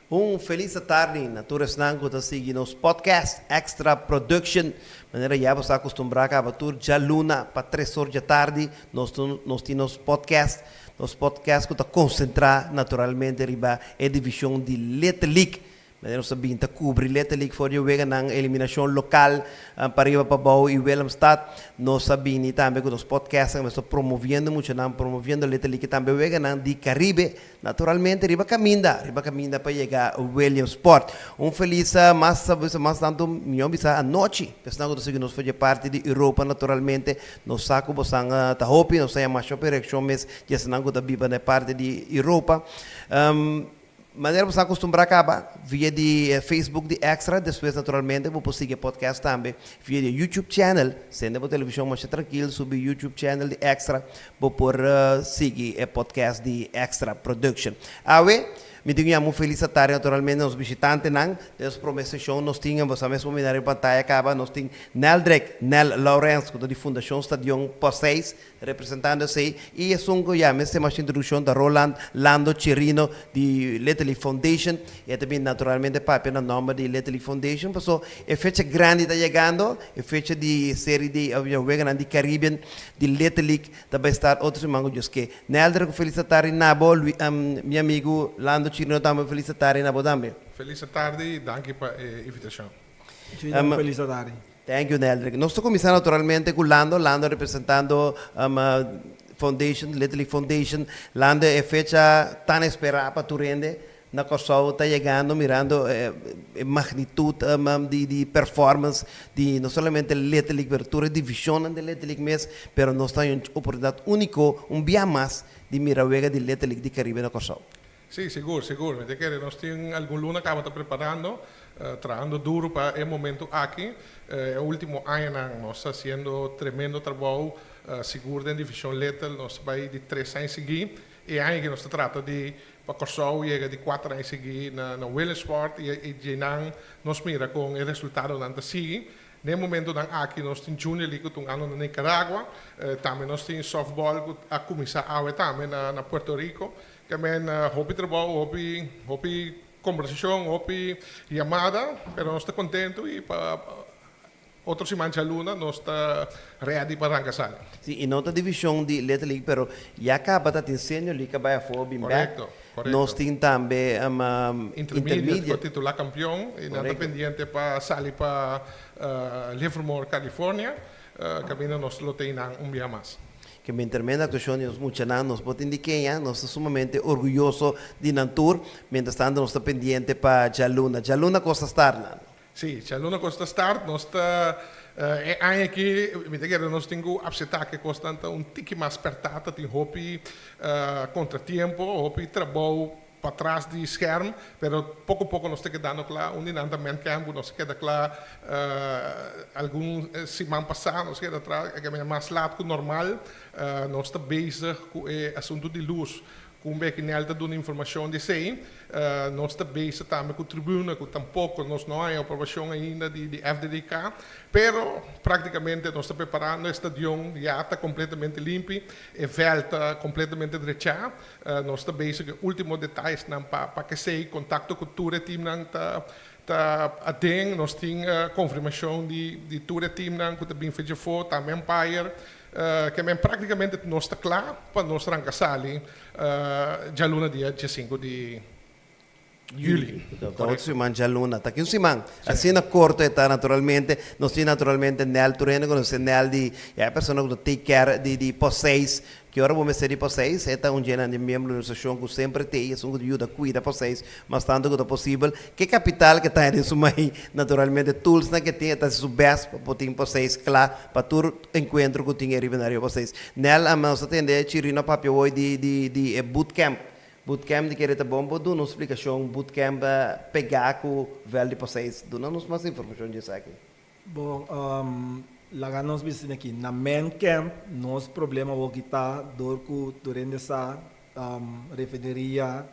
Un felis atardi na tur esnan ku ta sigui nos podcast Extra Production. Manera ya bo sa akustumbrá kaba tur djaluna pa 3 or djatardi nos tin nos podcast. Nos podcast ku ta konsentrá naturalmente riba e divishon di Little League. Manera nos ta bin ta kubri Little League for di e weganan eliminashon lokal pariba pabou i Willemstad. Nos a bini tambe ku nos podcast nos ta promoviendo muchanan, promoviendo Little League i tambe weganan di Karibe. Naturalmente riba kaminda, riba kaminda pa yega Williamsport. Un felis mas mas tantu mihó bisa anochi. Esnan ku ta sigui nos for dje parti di Europa naturalmente nos sa ku bosan ta hopi, nos ta yama masha hopi reakshon mes di esnan ku ta biba na e parti di Europa. Manera bo sa acostumbrá caba via di Facebook di Extra, despues naturalmente bo por sigui e podcast tambe via di e YouTube channel. Sende bo television masha trankil, subi YouTube channel di Extra, bo por sigui e podcast di Extra Production. Awe mi tin ku yama un felis atardi naturalmente nos bishitantenan. Den nos prome seshon nos tin, bo sa mes por mira riba pantaya caba, nos tin Neldrick Nel Laurens ku ta di Fundashon Stadion Poseis. Representando esei y esun cu ya mester mas introduccion ta Roland Lando Chirino di Little League Foundation y e ta bin naturalmente papia na nomber di Little League Foundation paso e fecha grandi ta yegando, e fecha di serie di weganan di Caribbean di Little League ta bay start otro siman cu Dios ke. Nelder cu felis atardi na bo, mi amigo Lando Chirino tambe felis atardi na bo tambe. Felis atardi y danki pa e invitacion. Felis atardi. Thank you, Neldrick. Nos ta kuminsá naturalmente ku Lando. Lando representando Foundation, Little League Foundation. Lando, e fecha tan esperá pa tur hende na Kòrsou ta yegando mirando e magnitut di performance di no solamente Little League pero tur e divishonnan di Little League mes. Pero nos ta haña un oportunidat úniko un bia mas di mira wega di Little League di Karibe na Kòrsou. Sí, sigur, sigur. Mi ta kere nos tin algun luna kaba ta preparando, trahando duru pa e momento aki. E ultimo añanan nos ta hasiendo tremendo trabou, sigur den Divishon Little nos ta bai di tres aña sigui. E aña aki nos ta trata di pa Kòrsou yega di kuater aña sigui na Williamsport i djeinan nos mira kon e resultadonan ta sigui. Den e momentonan aki nos tin Junior League ku ta un ano na Nicaragua, tambe nos tin softball ku a kuminsá awe tambe na Puerto Rico. Ke men hopi trabou, hopi hopi kombersashon, hopi yamada, pero nos ta kontentu i pa otro siman djaluna nos ta ready pa ranka sali. Si, i no ta divishon di Little League, pero ya kaba ta tin Senior League a bai afó bin bek. Korekto, korekto. Nos tin tambe Intermediate Intermediate. ku a titulá kampion i nan ta pendiente pa sali pa Livermore, California, kaminda nos lo tei nan un bia mas. Ke men tremendo actuacion di nos muchanan, nos por tin di Kenya, nos ta sumamente orguyoso di nan tur, mientras tanto nos ta pendiente pa djaluna. Djaluna cos ta start, Nando? Si, djaluna cos ta start, nos ta, e aña aki mi ta kere nos tin cu apseta ke cosnan ta un tiki mas perta, ta tin hopi contratiempo, hopi trabou patras di scherm, pero poko poko nos ta kedando kla. Un di nan ta Man Camp ku nos a keda kla algun siman pasá, nos a keda tra mas lat ku normal. Nos ta bezig ku e asuntu di lus. Ku un beki Nel ta duna informashon di esei. Nos ta bezig tambe ku tribuna ku tampoko nos no haña aprobashon ainda di FDDK. Pero praktikamente nos ta preparando e stadion ya ta kompletamente limpi, e vèlt ta kompletamente drechá. Nos ta bezig ku e ultimo detayesnan pa pa kesei kontakto ku tur e teamnan ta ta aden. Nos tin konfirmashon di di tur e teamnan ku ta bin fecha afó, tambe umpire. Ke men praktikamente nos ta kla pa nos ranka sali djaluna dia 15 di juli. Ta otro siman djaluna. Ta ki un siman asina korto e ta naturalmente. Nos tin naturalmente Nel, tur hende konosé Nel di ya e persona ku ta take care di di post seis. Ki ora bo mester di post seis e ta un djenan di miembro di organisashon ku semper t'ei, esun ku ta yuda kuida post seis mas tantu ku ta posibel. Ke kapital ke ta haña den su mai naturalmente toolsnan ke tin e ta hasi su best pa por tin post seis kla pa tur enkuentro ku tin e riba na riba post seis. Nel, nos ta tende Chirino a papia hoy di di di e bootcamp. Bootcamp di kere ta bon bo duna un splikashon bootcamp pegá ku vèl di poseis duna nos mas informashon di esaki. Bon, laga nos bisa aki na man camp nos problema woki ta dor ku tur hende sa refineria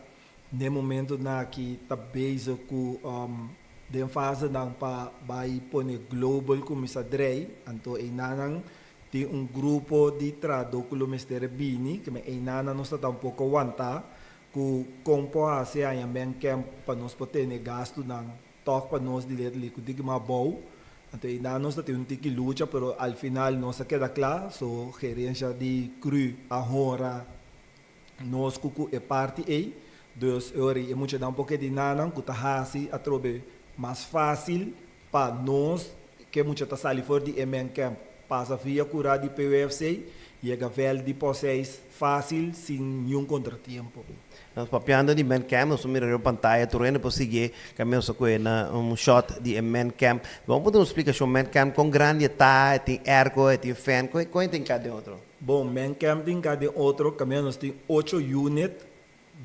n'e momentonan aki ta bezig ku den fasenan pa bai pone global kuminsá drei anto einanan Tin un grupo di trahadó ku lo mester a bini, ke men einanan nos ta ta un poko wantá. ku kon por hasi haña men camp pa nos por tene gastunan tòg pa nos di letterlijk ku tiki mas abou. Anto einan nos ta tin un tiki lucha pero al final nos a keda kla, so gerensha di cru a hora nos ku ku e parti ei. Dus e ora ei e muchanan por keda einanan ku ta hasi atrobe mas fásil pa nos ke mucha ta sali for di e men camp pasa via kura di PUFC yega vèlt di Poseis fásil sin niun kontratiempo. Nos papiando di men camp nos ta mira riba pantaya tur hende por sigui kaminda nos ta kohe na un shot di e men camp. Bo por duna un splikashon men camp kon grandi e ta, e tin airco, e tin fan, kon e tin ka den otro? Bon, men camp tin ka den otro kaminda nos tin ocho unit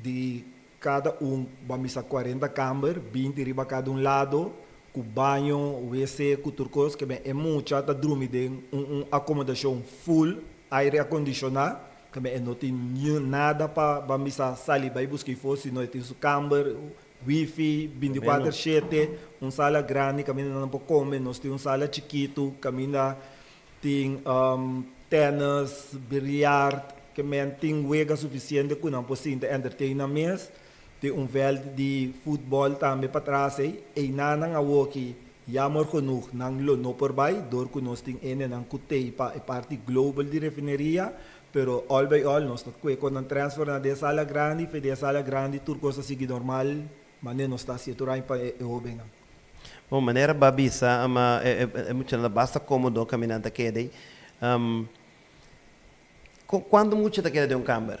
Di kada un bo a misa kuarenta kamber, 20 riba kada un lado, ku baño, wc, ku tur kos. Ke ben e mucha ta drumi den un un akomodashon full aire akondishoná. Ke ben e no tin niun nada pa bo a misa sali bai buska ifo, sino e tin su kamber, wifi, 24 shete, un sala grandi kaminda nan por kome. Nos tin un sala chikitu kaminda Tin tennis, biliard, ke men tin wega sufisiente ku nan por sinta entertain nan mes. Tin un veld di futbòl tambe patras ei. Einan nan awoki jammer genoeg nan lo no por bai dor ku nos tin endenan ku tei pa e parti global di refineria. Pero all by all nos ta kue kon nan transfer na den sala grandi, fe den sala grandi tur kos ta sigui normal mane nos ta hasié tur aña pa e hobennan. Bon, manera bo a bisa, ama e muchanan ta basta komodo kaminda nan ta keda ei. Kuantu mucha ta keda den un kamber?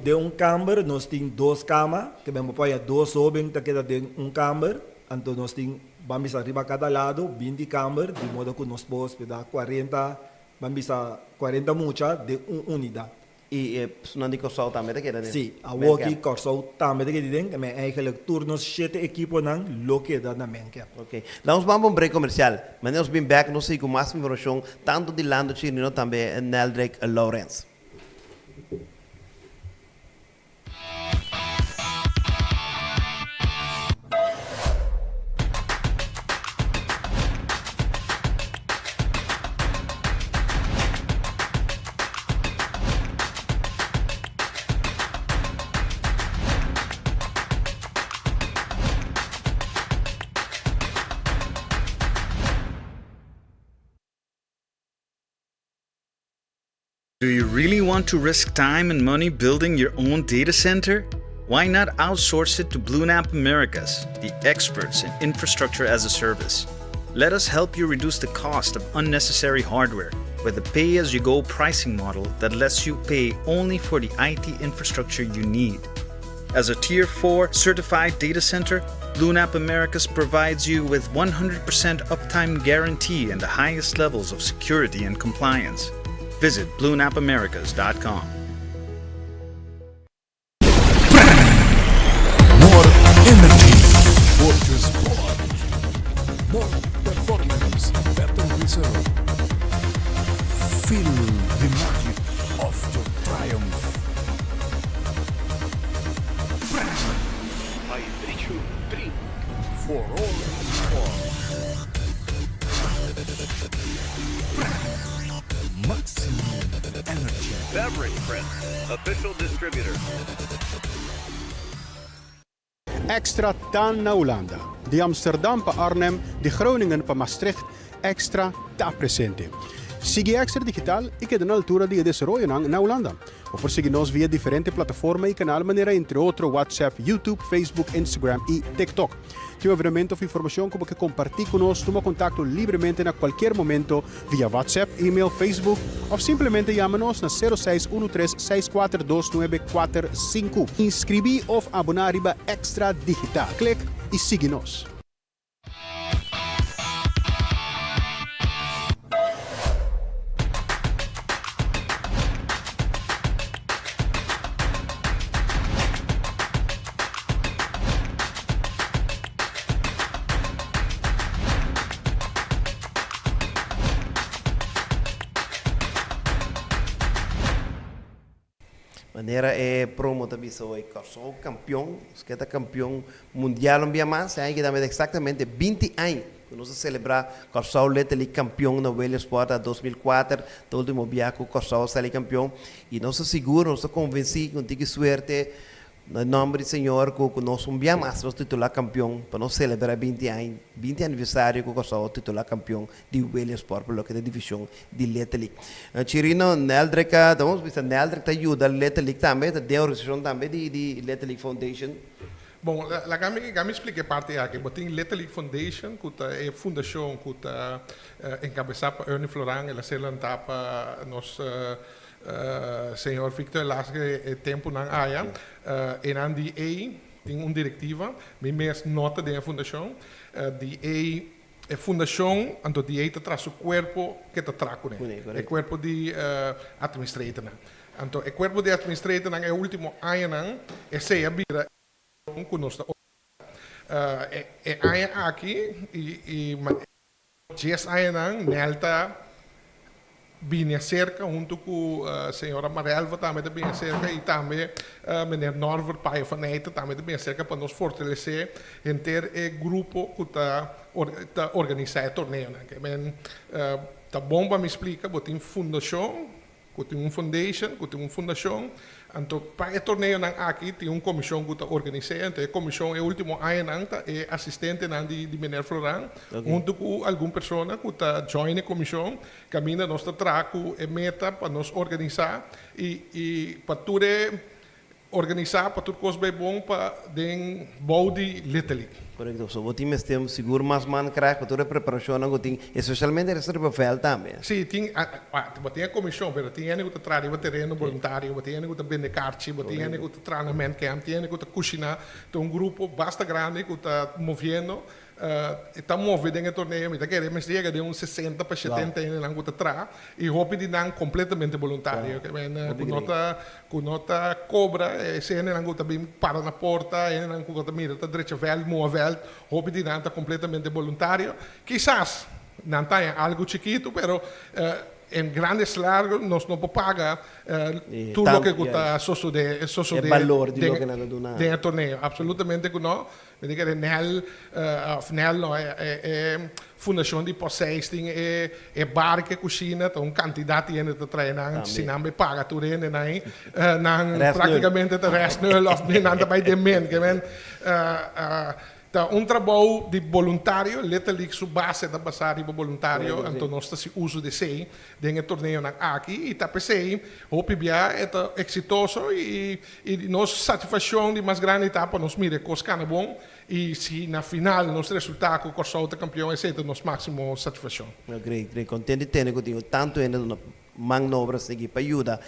Den un kamber nos tin dos kama, ke men bo por haya dos hoben ta keda den un kamber, anto nos tin, ban bisa riba kada lado, 20 kamber, di modo ku nos por hospedá 40, ban bisa 40 mucha den un unidat. I e personan di Kòrsou tambe ta keda den? Sí, awoki Kòrsou tambe ta keda den, men eigenlijk tur nos shete ekiponan lo keda na Mencap. Ok. Laat ons ban pa un break komersial. Manera nos bin bek nos sigui ku mas informashon tantu di Lando Chirino tambe Neldrick Lourens. Do you really want to risk time and money building your own data center? Why not outsource it to BlueNap Americas, the experts in infrastructure as a service? Let us help you reduce the cost of unnecessary hardware with a pay as you go pricing model that lets you pay only for the IT infrastructure you need. As a Tier 4 certified data center, BlueNap Americas provides you with 100% uptime guarantee and the highest levels of security and compliance. Visit bluenapamericas.com. More energy, Fortress Sport. More performance, better result. Feel the magic of your triumph. Hydration drink for all sport. Maximum energy. Beverage Print, official distributor. Extra ta na Hulanda. Di Amsterdam pa Arnhem, di Groningen pa Maastricht, Extra ta presente. Sigui Extra Digital i keda na altura di e desaroyonan na Hulanda. Bo por sigui nos via diferente plataforma i kanal manera entre otro WhatsApp, YouTube, Facebook, Instagram i TikTok. Tin un evenemento of informashon ku bo ke kompartí ku nos, tuma kontakto libremente na kualkier momento via WhatsApp, email, Facebook of simplemente yama nos na 0613 642945. Inskribí of aboná riba Extra Digital. Klik i sigui nos. Manera e promo ta bisa hoy, Kòrsou kampion, nos ke ta kampion mundial un bia mas, e aña ki ta mete eksaktamente 20 aña. Ku nos a selebrá Kòrsou Little League kampion na Williamsport na 2004, ta último bia ku Kòrsou a sali kampion. I nos ta sigur, nos ta konvensí ku un tiki suerte na nòmber di Señor ku ku nos un bia mas nos titulá kampion pa nos selebrá 20 aña, 20 aniversario ku Kòrsou a titulá kampion di Williamsport pa loke ta divishon di Little League. Chirino, Neldrick a, ta nos bisa Neldrick ta yuda Little League tambe, ta den organisashon tambe di di Little League Foundation. Bon, laga mi laga mi splika e parti aki. Bo tin Little League Foundation ku ta e fundashon ku ta enkabesá pa Ernie Floran. El a ser lantá pa nos señor Victor Elasge e tempunan aya. Enan di ei tin un direktiva. Mi mes no ta den e fundashon. Di ei e fundashon anto di ei ta traha su kuerpo ke ta traha kuné, e kuerpo di atministratornan. Anto e kuerpo di atministratornan e último añanan esei a bira e ku nos ta organisá. E aña aki i dies añanan Nel ta bini aserka huntu ku señora Marelva tambe ta bini aserka i tambe meneer Norver Payo van Nijten tambe ta bini aserka pa nos fortalesé henter e grupo ku ta ta organisá e torneonan. Ke men ta bon pa mi splika bo tin fundashon Ku tin un foundation, ku tin un fundashon. Anto pa e torneonan aki tin un komishon ku ta organis'é. Anto e komishon e último añanan ta e asistentenan di di meneer Floran huntu ku algun persona ku ta join e komishon kaminda nos ta traha ku e meta pa nos organisá i i pa tur e Organisá pa tur kos bai bon pa den bou di Little League. Korekto. So bo tin mester sigur mas man krijg pa tur e preparashonnan ku tin, espesialmente resto riba vèlt tambe. Sí, tin, bo tin e komishon, pero tin hende ku ta traha riba tereno boluntario, bo tin hende ku ta bende karchi, bo tin hende ku ta traha na man camp, tin hende ku ta kushiná. Ta un grupo basta grandi ku ta moviendo. E ta move den e torneo, mi ta kere mester yega den un 60 pa 70 hendenan ku ta traha i hopi di nan kompletamente boluntario, ke men ku no ta ku no ta kobra, ese hendenan ku ta bin para na porta, hendenan ku ta mira ta drecha vèlt, mua vèlt, hopi di nan ta kompletamente boluntario. Kisas nan ta haña algu chikitu, pero en grandes largo nos no por paga tur loke ku ta sosode sosode den e torneo, absolutamente ku no. Mi ta kere Nel, of Nel no, e fundashon di Poseis tin e e bar ku e kushina, ta un kantidat di hende ta trae nan, si nan bai paga tur hendenan ei, nan praktikamente ta rest nul of nan ta bai den min. Ke men ta un trabou di boluntario, Little League su base ta basá riba boluntario, anto nos ta hasi uso di esei den e torneonan aki i ta p'esei hopi bia e ta eksitoso i I nos satisfakshon di mas grandi ta pa nos mira e kos kana bon i si na final nos resultá ku Kòrsou ta kampion esei ta nos máksimo satisfakshon. Great, great. Kontent di tende ku tin tantu hende duna man nobra sigui pa yuda.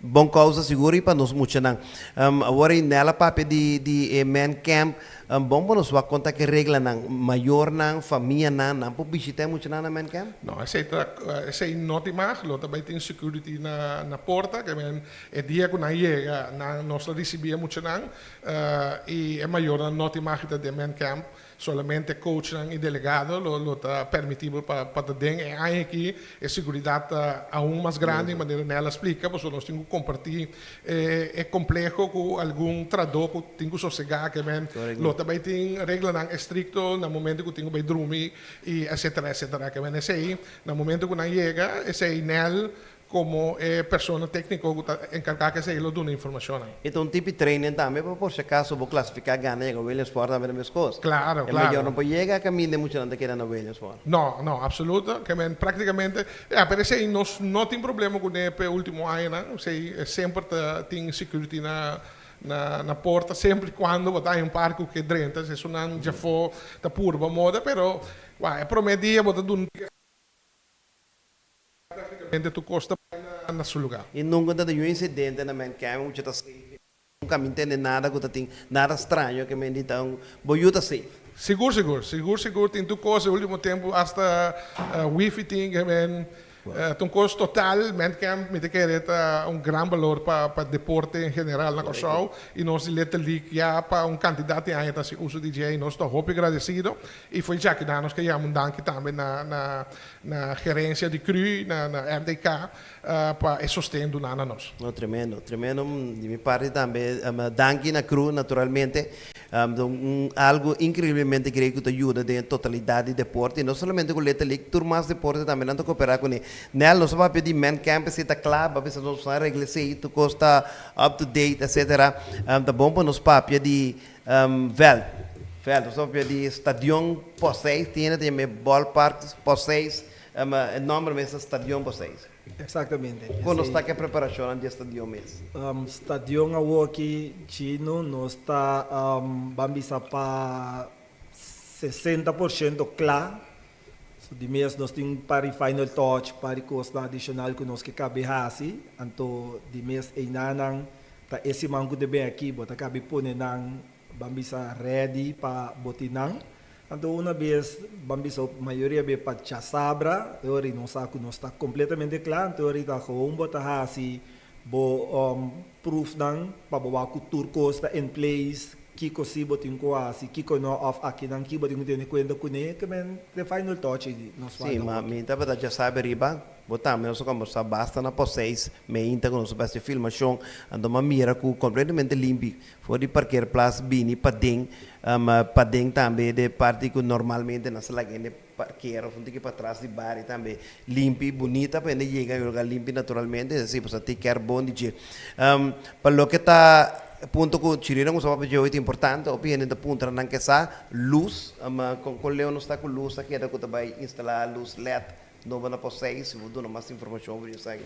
Bon kousa sigur i pa nos muchanan. Awor ei Nel a papia di di e man camp. Bon pa nos wak kon ta ke reglanan. Mayornan, famianan, nan por bishita e muchanan na man camp? No, esei ta esei no tin mag. Lo ta bai tin security na na porta. Ke men E dia ku nan yega, nan nos ta risibí e muchanan i e mayornan no tin mag ta den men camp. Solamente coachnan i delegado lo lo ta permitibel pa pa ta den. E aña aki e seguridat ta aun mas grandi, manera Nel a splika, pasobra nos tin ku kompartí e e kompleho ku algun tradó ku tin ku sosegá ke men lo ta bai tin reglanan estrikto na momento ku tin ku bai drumi i etsetera etsetera. Ke men esei na momento ku nan yega esei Nel Komo e persona tékniko ku ta enkargá ku esei lo duna informashonnan. E ta un tipi training tambe pa por si akaso bo klasifiká gana yega Williamsport tambe ta meskos. Klaro, E klaro. mayor no por yega kaminda e muchanan ta keda na Williamsport. No, no, absoluto. Ke men práktikamente, ya, pero esei nos no tin problema kuné p'e último añanan. Esei semper ta tin security na na na porta semper i kuando bo ta haña un par ku ke drenta. Esunnan djafó ta purba moda, pero, wak, e promé dia bo ta duna. Práktikamente tur kos ta bai na su lugá. I nunka ta tin un insidente na men kèm mucha ta safe. Nunka mi tende nada ku ta tin nada straño ke men di ta un bo yu ta safe. Sigur sigur, sigur sigur tin tur kos e ultimo tempu hasta wifi tin ke men. Ta un kos total, Ment Camp mi ta kere ta un gran balor pa pa deporte en general na Kòrsou i nos di Little League ya pa un kantidat di aña ta hasi uso di dje i nos ta hopi gradesido i fo'i djaki nan nos ke yama un danki tambe na na na gerensia di cru na na RDK pa e sosten duná na nos. No, tremendo, tremendo. Di mi parti tambe danki na cru naturalmente. Ta un algo increiblemente grei cu ta yuda den e totalidad di deporte y no solamente cu Little League, tur mas deporte tambe nan ta coopera cune. Nel, nos a papia di Men Camp esey ta cla, bo a bisa nos a regla esey, tur cos ta up to date etcetera. Ta bon pa nos papia di veld, veld, nos a papia di stadion Poseis, tin hende ta yama e ballpark Poseis, e nomber mes ta stadion Poseis. Exactamente. Kon nos ta ku e preparashonnan di e stadion mes? Stadion awoki chino nos ta ban bisa pa 60% kla. So di mes nos tin un par di final touch, par di kosnan adishonal ku nos ke kabe hasi. Anto di mes einanan ta e siman ku ta bin aki bo ta kabe pone nan ban bisa ready pa bo tin nan. Anto una bes ban bisa mayoria be pa djasabra, e ora nos sa ku nos ta kompletamente kla, anto e ora ta gewoon bo ta hasi bo proefnan pa bo wak ku tur kos ta in place, kiko si bo tin ku hasi, kiko no òf akinan ki bo tin ku tene kuenta kuné, ke men te final touch ei nos Sí, falta ma hopi. mi tabata djasabra riba, bo tambe nos a kombersá basta na pos seis meinta ku nos a bai hasi filmashon, anto mi a mira ku kompletamente limpi. For di parkeerplaats bini paden, paden tambe de parti ku normalmente nan sa laga hende parkeer of un tiki patras di bari tambe limpi, bunita pa hende yega e lugar limpi naturalmente, es asi pasobra take care bon di dje. Pa loke ta punto ku Chirino a kuminsá papia dje hoy ta importante, hopi hende ta puntra nan ke sa lus, kon kon leu nos ta ku lus a keda ku ta bai instalá lus led nobo na pos seis, si bo duna mas informashon over di esaki.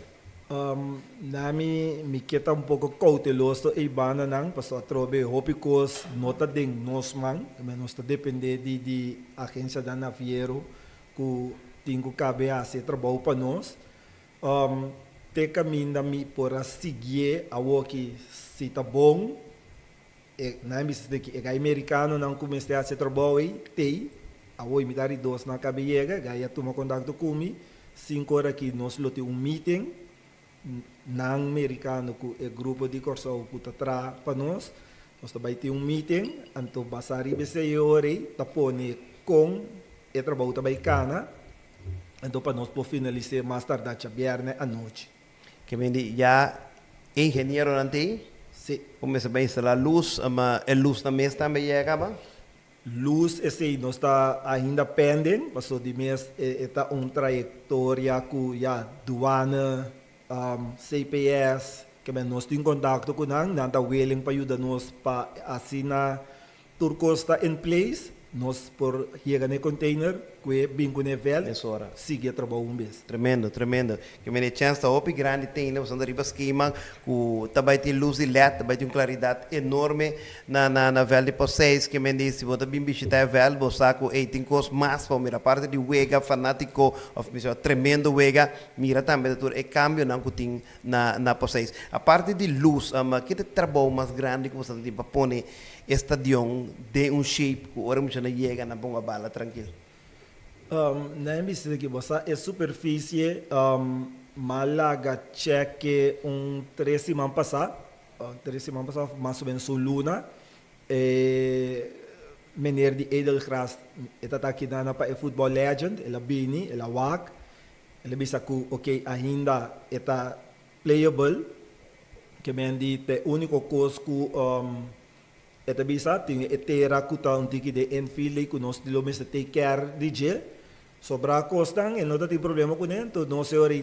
Na mi, mi ke ta un poko kouteloso ei bandanan, pasobra atrobe hopi kos no ta den nos man, nos ta depende di di agensianan naviero ku tin ku kabe hasi e trabou pa nos. Te kaminda mi por a siguié awoki si ta bon, e nan bisa di ki e gai merikanonan ku mester hasi e trabou ei, tei, awor mi ta ri dos nan kabe yega, e gai a tuma kontakto ku mi, Sinku ora aki nos lo tin un meeting, nan merikano ku e grupo di Kòrsou ku ta traha pa nos, nos ta bai tin un meeting, anto basá riba esei e ora ei ta pone kon e trabou ta bai kana, anto pa nos por finalis'é mas tardá djabièrnè anochi. Ke men di ya e ingenieronan t'ei? Sí. Ku mester bai instalá lus, ma e lusnan mes tambe yega kaba? Luz esey nos ta ainda pending paso di mes e ta un trayectoria cu ya douane, CPS, kimen nos tin contacto cu nan, nan ta willing pa yuda nos pa asina tur cos ta in place, nos por yega na e container cu e bin cu na e veld, Mesora. sigui e trabou un bes. Tremendo, tremendo. Ke mene chèns ta hopi grandi tene pasobra riba skema ku ta bai tin lus di led, ta bai tin un klaridat enorme na na na vèlt di Poseis. Ke mende si bo ta bin bishitá e vèlt bo sa ku ey tin kos mas pa bo mira. Aparte di wega fanátiko òf mi tremendo wega, mira tambe ta tur e kambionan ku tin na na Poseis. Aparte di lus, ke ta e trabou mas grandi ku bo sa ta tin pa pone e stadion den un shape ku ora muchanan yega nan por hunga bala trankil? Nan e bisa ki bo sa e superficie m'a laga cheke un tres siman pasa, tres siman pasa of mas o menos un luna, e meneer di Edelgras e ta ta kina pa e football legend, el a bini, el a wak, el a bisa ku ok ainda e ta playable, ke men di ta e uniko kos ku E ta bisa, Tin e tera ku ta un tiki den infield ei ku nos lo mester take care di dje. Sobrá kosnan e no ta tin problema kuné, enton nos e ora ei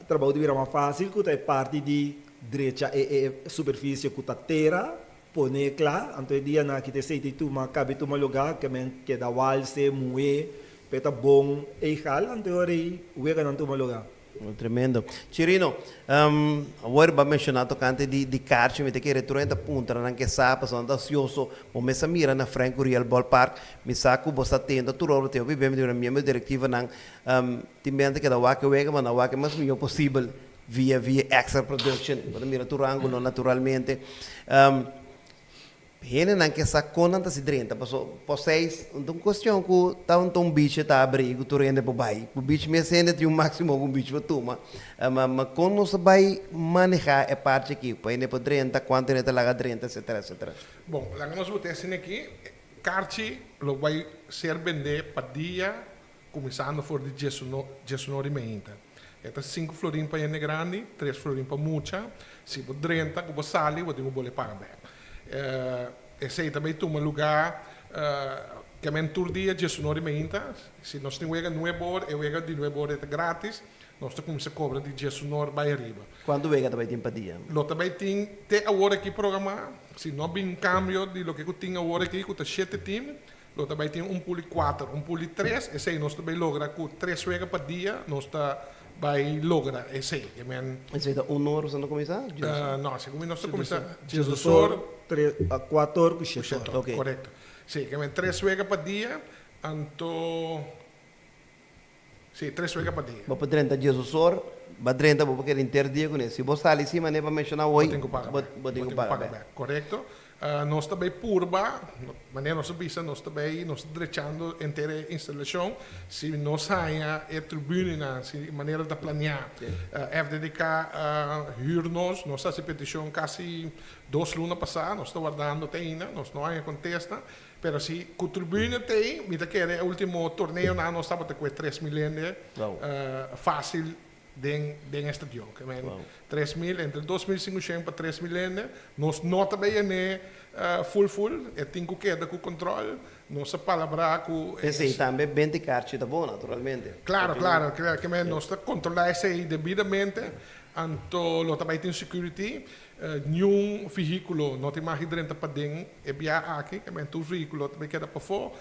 trabou ta bira mas fásil ku ta e parti di drecha e e superfisie ku ta tera, pone kla, anto e dianan aki ta esei ta tuma kabe tuma lugá ke men keda walse, muhé, pa e ta bon eigal, anto e ora ei weganan tuma lugá. Tremendo. Chirino, awor bo a menciona tocante di di karchi, mi ta kere tur hende ta puntra nan ke sa, pasobra nan ta ansioso. Bo mes a mira na Frank Curiel Ballpark, mi sa ku bo sa tenta tur ora bo ta hopi bem di miembro directivonan, tin bia nan ta keda wak e wega, ma nan wak e mas miho posibel via via extra production, bo ta mira tur angulo naturalmente. Hendenan ke sa kon nan ta si drenta paso po seis no ta un cuestion cu ta un ta un beach ta abri cu tur hende por bay. Cu beach mes hende tin un maximo cu un beach por tuma. Ma ma kon nos ta bay maneha e parti aki pa hende por drenta, cuanto hende ta laga drenta etcetera etcetera. Bon, laga nos bota esei aki, karchi lo bay ser bende pa dia Kuminsando for di diesunor di meinta. E ta sinku florin pa hende grandi, tres florin pa mucha. Si bo drenta ku bo sali, bo tin ku bole paga bèk. Esei ta bai tuma lugá kemen tur dia diesunor di meinta. Si nos tin wega nuebe or, e wega di nuebe or e ta gratis. Nos ta kuminsá kobra di diesunor bai ariba. Kuantu wega ta bai tin pa dia? Lo ta bai tin te awor aki programá. Si no bin kambio di loke ku tin awor aki ku ta shete tim, Lo ta bai tin un pool di kuater, un pool di tres, esei nos ta bai logra ku tres wega pa dia nos ta bai logra esei. Ke men. Esei ta un or boso ta kuminsá? No, segun mi nos ta kuminsá diesdos or. Tres, kuater or ku shete or. Oké. Korekto. Sí, ke men tres wega pa dia, anto. Sí, tres wega pa dia. Bo por drenta diesdos or, bo a drenta bo por keda henter dia kuné. Si bo sali si manera bo a menshoná hoy, bo tin ku paga bèk. Bo tin ku paga bèk. Korekto. Nos ta bai purba, manera nos a bisa, nos ta bai, nos ta drechando henter e instalashon. Si nos haña e tribunenan, si manera ta planeá, FDDK hür nos, nos a hasi petishon kasi dos luna pasá, nos ta wardando te ainda, nos no haña kontesta. Pero si cu tribune t'ey, mi ta kere e ultimo torneonan nos tabata cu e 3000 hende facil den den e stadion. Ke men 3000, entre 2500 pa 3000 hende. Nos no ta bay yene full full, e tin cu keda cu control. Nos a palabra cu e. P'esey tambe benti karchi ta bon naturalmente. Claro, claro. Ke men nos ta controla esey debidamente, anto lo ta bay tin security. Niun vehíkulo no tin mag di drenta paden e bia aki, ke men tur vehíkulo ta bay keda pafó.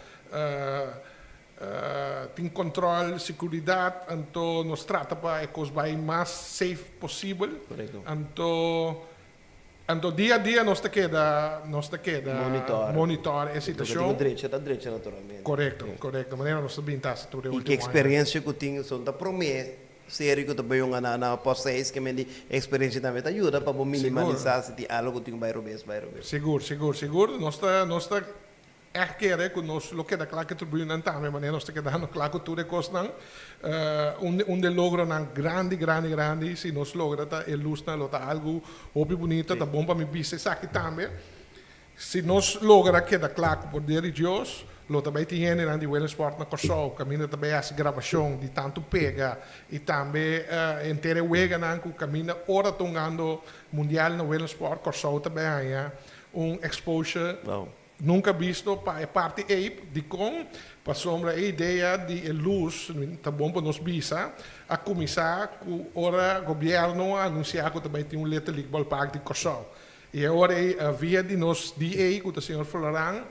Tin kòntròl, seguridat, anto nos trata pa e kos bay mas safe posibel. Anto anto dia a dia nos ta keda nos ta keda monitor e situashon. Loke tin ku drecha ta drecha naturalmente. Korekto, korekto. Manera nos ta bin ta hasi tur e I último ki añanan. eksperensia ku tin, son ta promé Serio ku ta bai un na na pos seis ke men di eksperensia tambe ta yuda pa bo minimalisá si tin algu ku tin ku bai robes bai robes. Sigur, sigur, sigur. Nos ta nos ta ègt kere ku nos lo keda kla ku e tribunanan tambe manera nos ta kedando kla ku tur e kosnan. Un un di e logronan grandi, grandi, grandi si nos logra ta e lusnan lo ta algu hopi bunita. Ta bon pa mi bisa esaki tambe. Si nos logra keda kla ku poder di Dios, lo ta bai tin hendenan di Willemsport na Kòrsou kaminda ta bai hasi grabashon di tantu pega i tambe henter e weganan ku kaminda ora ta hungando mundial na Willemsport, Kòrsou ta bai haña un exposure nunka bisto pa e parti ei. Dikon? Pasobra e idea di e lus, ta bon pa nos bisa, a kuminsá ku ora gobièrnu a anunsiá ku ta bai tin un Little League Ballpark di Kòrsou. I e ora ei via di nos DA ku ta señor Floran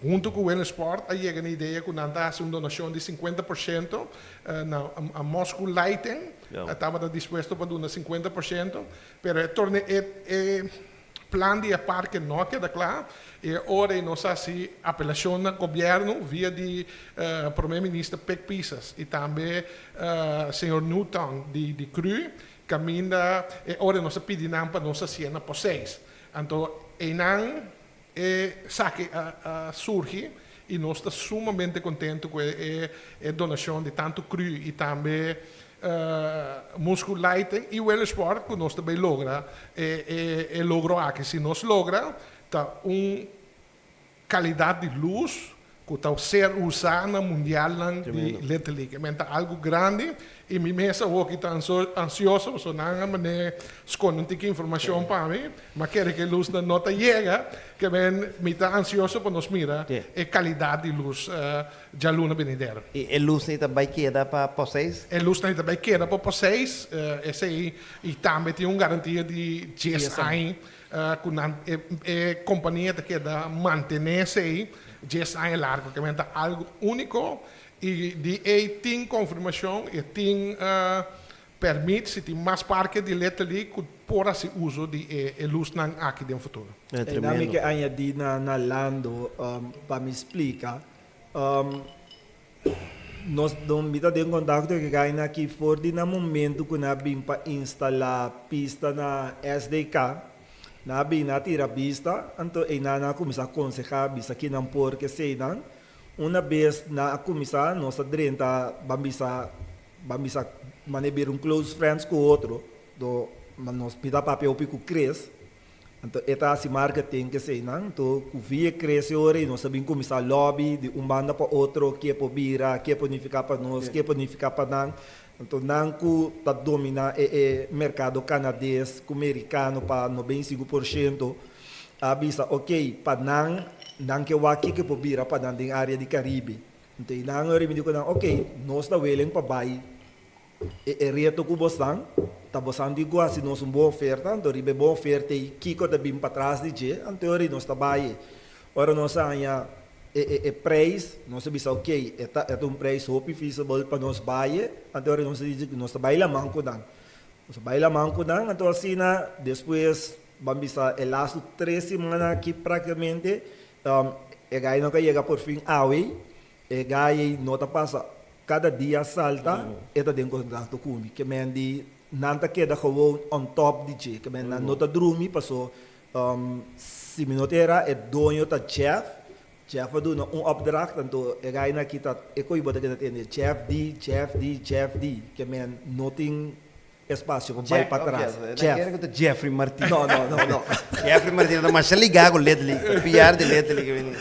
huntu ku Willemsport a yega na idea ku nan ta hasi un donashon di 50% na Moscow Lighting tabata dispuesto pa duna 50% pero e torne e e plan di e parke no a keda kla i e ora ei nos a hasi apelashon na gobièrnu via di Prome Minister Pik Pisas i tambe señor Newton di di cru Kaminda e ora nos a pidi nan pa nos hasié na Poseis. Anto einan e saki a surgi i nos ta sumamente kontentu ku e e donashon di tantu cru i tambe Muscu Lighting i Willesport ku nos ta bay logra e e logro aki. Si nos logra ta un Kalidat di lus ku ta ser usá na mundialnan di Little League. E men ta algu grandi i mi mes awoki ta ansioso pasobra nan a manera skonde un tiki informashon pa mi, m'a kere ku e lusnan no ta yega, ke men mi ta ansioso pa nos mira e kalidat di lus djaluna benidero. I e lusnan ta bai keda pa Poseis? E lusnan ta bai keda pa Poseis, esei i tambe tin un garantia di dies aña Ku nan e kompania ta keda mantené esei dies aña largu, ke men ta algu úniko i di ei tin konfirmashon i tin pèrmit si tin mas parke di Little ku por hasi uso di e lusnan aki den futuro. Einan mi ke añadí na Lando pa mi splika. Nos mi ta den kontakto ku e gainan aki for di na momentu ku nan a bin pa instalá pista na SDK. Nan a bin, nan a tira bista, anto einan nan a kuminsá konsehá bisa ki nan por ke eseinan. Una bes nan a kuminsá, nos a drenta, ban bisa, ban bisa manera bira un close friends ku otro, do nos mi ta papia hopi ku Chris, anto e ta hasi marketing ke eseinan, anto ku via Chris e ora ei nos a bin kuminsá lobby di un banda pa otro, ke por bira, ke por nifiká pa nos, ke por nifiká pa nan. Anto nan ku ta dominá e e merkado kanades ku merikano pa 95% a bisa ok pa nan nan ke wak kiko por bira pa nan den área di Karibe. Anto i nan a rimindi ku nan ok nos ta willing pa bai e e reto ku bosnan ta bosan di ku hasi nos un bon oferta anto riba e bon oferta ei kiko ta bin patras di dje anto e ora nos ta bai e. Ora nos a haña E e e prijs, nos a bisa ok, e ta e ta un prijs hopi feasible pa nos baye, anto ora nos a dici cu nos ta bay laman cu nan. Nos a bay laman cu nan, anto asina despues ban bisa e lastu tres simana aki practicamente e gay no ka yega por fin awe, e gay ey no ta pasa cada dia salta e ta den contacto cu mi, ke men di nan ta keda gewoon on top di dje, ke men nan no ta drumi paso Si mi no ta era, e doño ta Jeff. Jeff a duna un opdracht, anto e gainan aki ta e koe bo ta keda tende, Jeff di, Jeff di, Jeff di. Ke men no tin espasio pa bai patras. Jeff. Nan kere ku ta Jeffrey Martina. No, no, no, no. Jeffrey Martina ta masha ligá ku Little League, ta piar di Little League.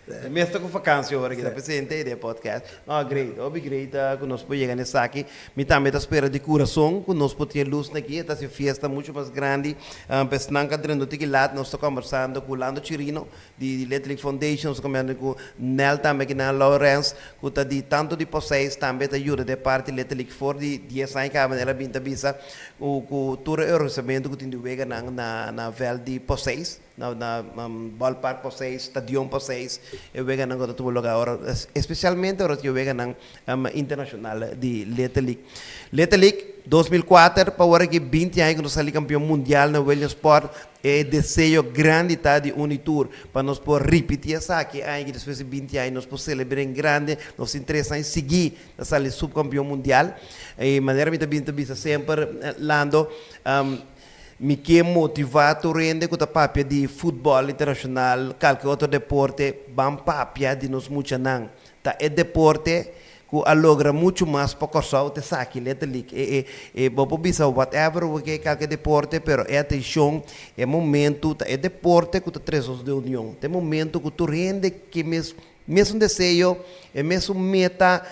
E mes ta ku vakansi ora ki ta presente den e podcast. No, great, hopi great ku nos por yega na esaki. Mi tambe ta spera di kurason ku nos por tin e lusnan aki. E ta hasi un fiesta muchu mas grandi. Pa esnan ku a drenta un tiki lat, nos ta kombersando ku Lando Chirino di Little League Foundation. Nos ta kombersando ku Nel tambe akinan, Lawrence ku ta di tantu di Poseis tambe ta yuda den e parti Little League for di dies aña kaba el a bin ta bisa ku ku tur e organisamentu ku tin di weganan na na vèlt di Poseis. Na na ballpark por seis, stadion por seis, e weganan ku ta tuma lugar ora, espesialmente ora tin weganan internashonal di Little League. Little League 2004 pa ora ki 20 aña ku nos sali kampion mundial na Williamsport, e deseo grandi ta di uni tur pa nos por ripiti esaki aña ki despues di 20 aña nos por selebr'é en grande, nos tin tres aña sigui ta sali subkampion mundial. E manera mi ta bin ta bisa semper, Lando, Mi ke motivá tur hende ku ta papia di futbòl internashonal, kalke otro deporte, ban papia di nos muchanan. Ta e deporte ku a logra muchu mas pa Kòrsou ta esaki, Little League. E e bo por bisa whatever bo ke kalke deporte, pero e atenshon, e momentu, ta e deporte ku ta trese nos den union. Ta e momentu ku tur hende ke mes mesun deseo, e mesun meta,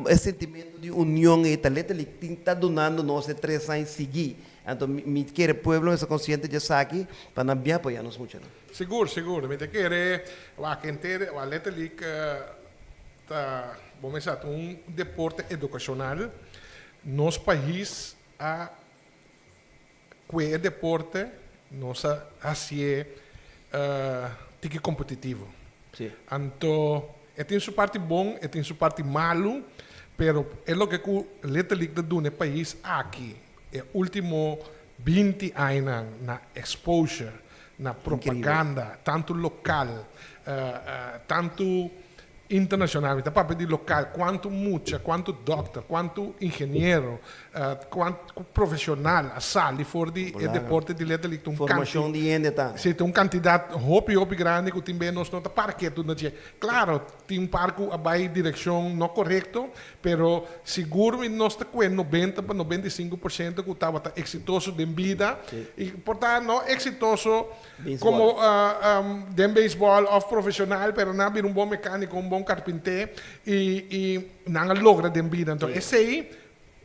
e sentimentu di union ei ta Little League tin ta dunando nos e tres aña sigui. Anto mi kere pueblo mester konsiente di esaki pa nan bien apoyá nos muchanan. Sigur, sigur. Mi ta kere wak henter, wak letterlijk ta, bo mester sa, ta un deporte edukashonal. Nos pais a kue e deporte, nos a hasié tiki kompetitivo. Anto e tin su parti bon, e tin su parti malu, pero e loke ku Little League ta duna e pais aki e ultimo 20 añanan na exposure, na propaganda, tantu lokal, tantu internashonal. Mi ta papia di lokal, kuantu mucha, kuantu dòkter, kuantu ingeniero, kuantu profeshonal a sali for di e deporte di Little League. Ta un Formashon di hende ta. Si, ta un kantidat hopi, hopi grandi ku tin bes nos no ta para ketu na dje. Klaro, tin un par ku a bai direkshon no korekto, pero sigur mi nos ta kue 90 pa 95% ku tabata eksitoso den bida i por ta no eksitoso Komo den beisbòl òf profeshonal, pero nan a bira un bon mekániko, un bon karpinté i i nan a logra den bida. Anto esei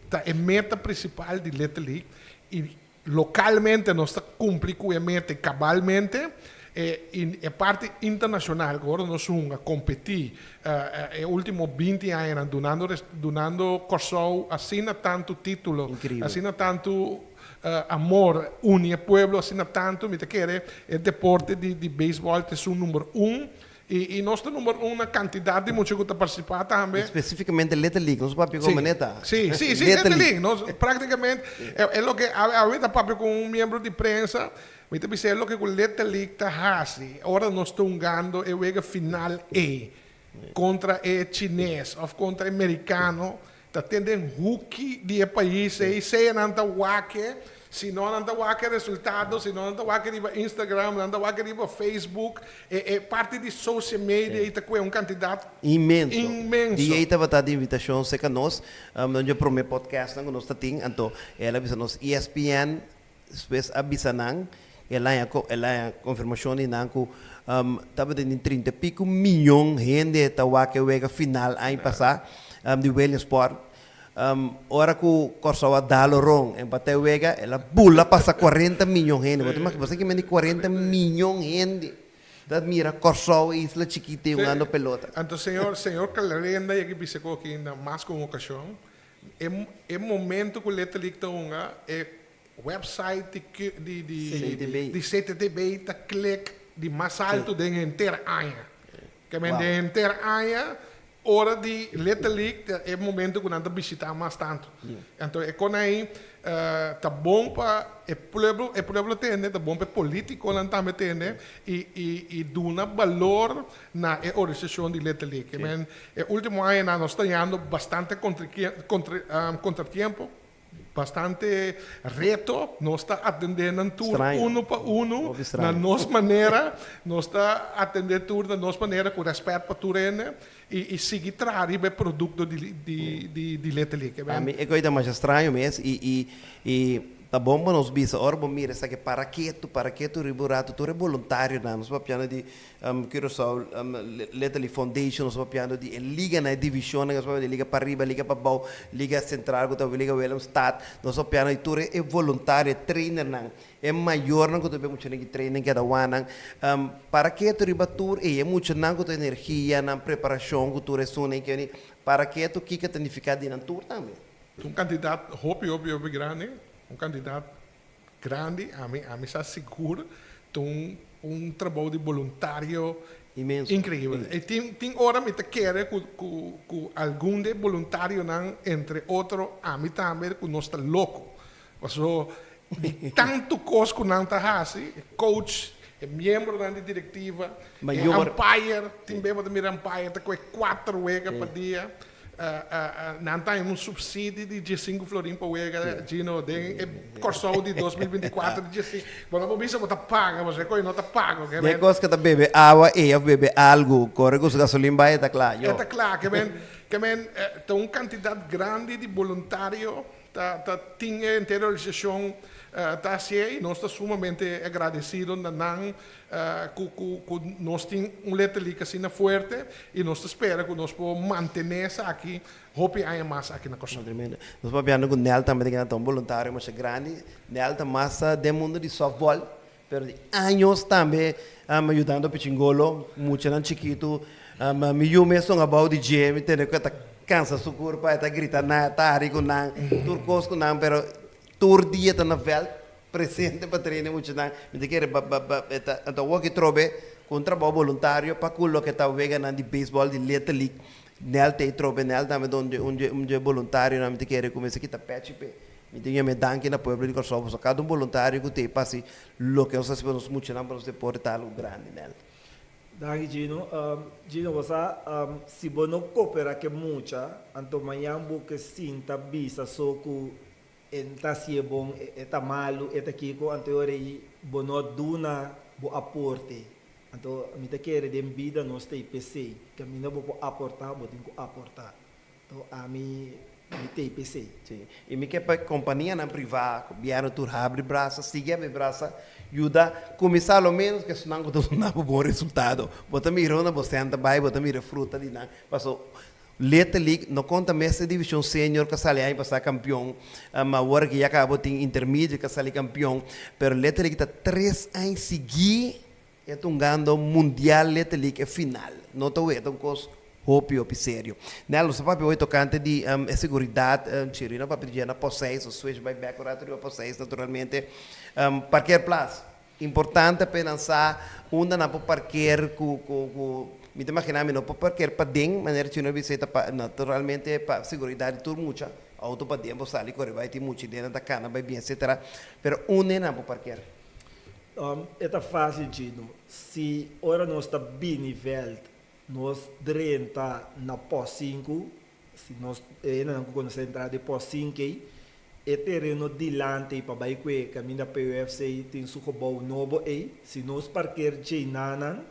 ta e meta prinsipal di Little League i lokalmente nos ta kumpli ku e meta kabalmente. E i e parti internashonal ku ora nos hunga, kompetí e último 20 añanan dunando dunando Kòrsou asina tantu título, asina tantu Amor uni e pueblo asina tanto, mi ta kere e deporte di di beisbòl ta esun number un i i nos ta number un na kantidat di mucha ku ta partisipá tambe. Spesifikamente Little League, nos papia ku manera. Si, si, si, Little League, nos praktikamente e loke awe ta papia ku un miembro di prensa, mi ta bisa e loke ku Little League ta hasi ora nos ta hungando e wega final ei kontra e chines òf kontra e merikano, Ta tende huki di e pais ei, sea nan ta wak e. Si no nan ta wak e resultado, si no nan ta wak riba Instagram, nan ta wak riba Facebook, e e parti di social media ei ta kue un kantidat Inmenso. inmenso. Di ei tabata di invitashon serka nos, nan dje promé podcastnan ku nos ta tin, anto el a bisa nos ESPN despues a bisa nan, el a haña el a haña konfirmashon di nan ku tabatin tin trinta i piku miyon hende ta wak e wega final aña pasá di Williamsport. Ora ku Kòrsou a dal oron empatá e wega, el a bula pasa kuarenta miyon hende. Bo ta imagina, bo sa kimen di kuarenta miyon hende ta mira Kòrsou, e isla chikito ei hungando pelota. Anto señor, señor Clarenda yega bisa ku aki na mas ku un okashon, e e momento ku Little League ta hunga, e website di di di CTB. di CTTB ta klik di mas altu den henter aña. Ke men den henter aña Ora di Little League ta e momento ku nan ta bishitá mas tantu. Anto e kon ei ta bon pa e pueblo, e pueblo tende, ta bon pa e polítikonan tambe tende i i i duna balor na e organisashon di Little League. Ke men e último añanan nos ta hañando bastante kontratiempo. Bastante reto, nos ta atendé nan tur unu pa unu na nos manera, nos ta atendé tur na nos manera ku rèspèt pa tur hende i i sigui traha riba e produkto di di di Little League. Ami e koi ta masha straño mes i i i ta bon pa nos bisa ora bo mira esaki para ketu para ketu riba un ratu tur e boluntarionan nos papiando di Curaçao Little League Foundation, nos ta papiando di e liganan, e divisionnan, nos ta papiando di liga pariba, liga pabou, liga sentral ku ta liga Willemstad, nos ta papiando di tur e voluntario, e trainernan, e mayornan ku ta bin muchanan ki training keda wanan, para ketu riba tur ei, e muchanan ku ta energia, nan preparashon ku tur esun ei keni, para ketu kiko ta nifiká di nan tur tambe. Un kantidat hopi hopi hopi grandi, un kantidat Grandi, ami ami sa sigur ta un un trabou di boluntario Inmenso. increibel. E tin tin ora mi ta kere ku ku ku algun di e boluntarionan entre otro ami tambe ku nos ta loko. Paso di tantu kos ku nan ta hasi, e coach, e miembronan di direktiva, e Mayor. umpire, tin bes bo ta mira umpire ta kohe kuater wega pa dia. Nan ta haña un subsidie di diesinku florin pa wega, Gino, den e Kòrsou di 2024 di diesinku. Bo no por bisa bo ta paga, pasobra e koe no ta paga, ke Den men. kos ke ta bebe awa ei òf bebe algu, kore ku su gasolin bai e ta kla, E yo. ta kla, ke men, ke men ta un kantidat grandi di boluntario ta ta tin e henter organisashon ta hasié i nos ta sumamente agradesido na nan Ku ku ku nos tin un letterlijk asina fuerte i nos ta spera ku nos por mantené esaki hopi aña mas aki na Kòrsou. Tremendo. Nos papiando ku Nel tambe ta keda ta un boluntario masha grandi. Nel ta mas den mundo di softball, pero di años tambe yudando Pichingolo, muchanan chikitu. Mi yu mes son abou di dje, mi tende ku e ta kansa su kurpa, e ta grita nan, e ta hari ku nan, tur kos ku nan, pero tur dia ta na vèlt. Presente pa traina e muchanan. Mi ta kere ba ba ba e ta anto awor ki trobe ku un trabou boluntario pa ku loke ta weganan di beisbòl di Little League. Nel ta ei trobe, Nel tambe ta un dje un dje un dje boluntarionan mi ta kere ku mester kita pechi p'e. Mi ta yama e danki na pueblo di Kòrsou pasobra kada un boluntario ku ta ei pa hasi loke nos ta hasi pa nos muchanan pa nos deporte ta algu grandi, Nel. Danki Gino. Gino bo sa si bo no koperá ku e mucha anto mañan bo ke sinta bisa so ku E no ta hacié bon, e ta malu, e ta kiko, anto e ora ei bo no a duna bo aporte. Anto mi ta kere den bida nos ta ei p'esei. Caminda bo por aportá, bo tin cu aportá. Anto ami, mi ta ei p'esei. Sí. I mi ke pa e kompanianan privá, gobièrnu tur habri brasa, sigui habri brasa, yuda kuminsá lo ménos ku esunnan ku ta duna bo bon resultado. Bo ta mira unda bo sèn ta bai, bo ta mira fruta di nan. Paso Little League no konta mes e divishon senior ku a sali aña pasá kampion, ma awor aki ya kaba bo tin intermedio ku a sali kampion, pero Little League ta tres aña sigui e ta hungando mundial Little League e final. No ta weta un kos hopi hopi serio. Nel, nos ta papia hoy tokante di e seguridat, Chirino a papia di dje na pos seis, nos switch bai bek un rato riba pos seis naturalmente. Parkeerplaats. Importante pa e nan sa unda nan por parker ku ku ku mi ta imagina mi no por parker paden manera chino a bisa e ta pa naturalmente pa seguridat di tur mucha auto paden por sali kore bai tin mucha idea nan ta kana bai bien etcetera pero unda nan por parker? E ta fácil chino si ora nos ta bini vèlt nos drenta na pòs sinku si nos e hendenan ku konosé entrada di pòs sinku ei. E tereno dilanti pa bai kue kaminda PUFC tin su gebou nobo ei, si nos parker djeinanan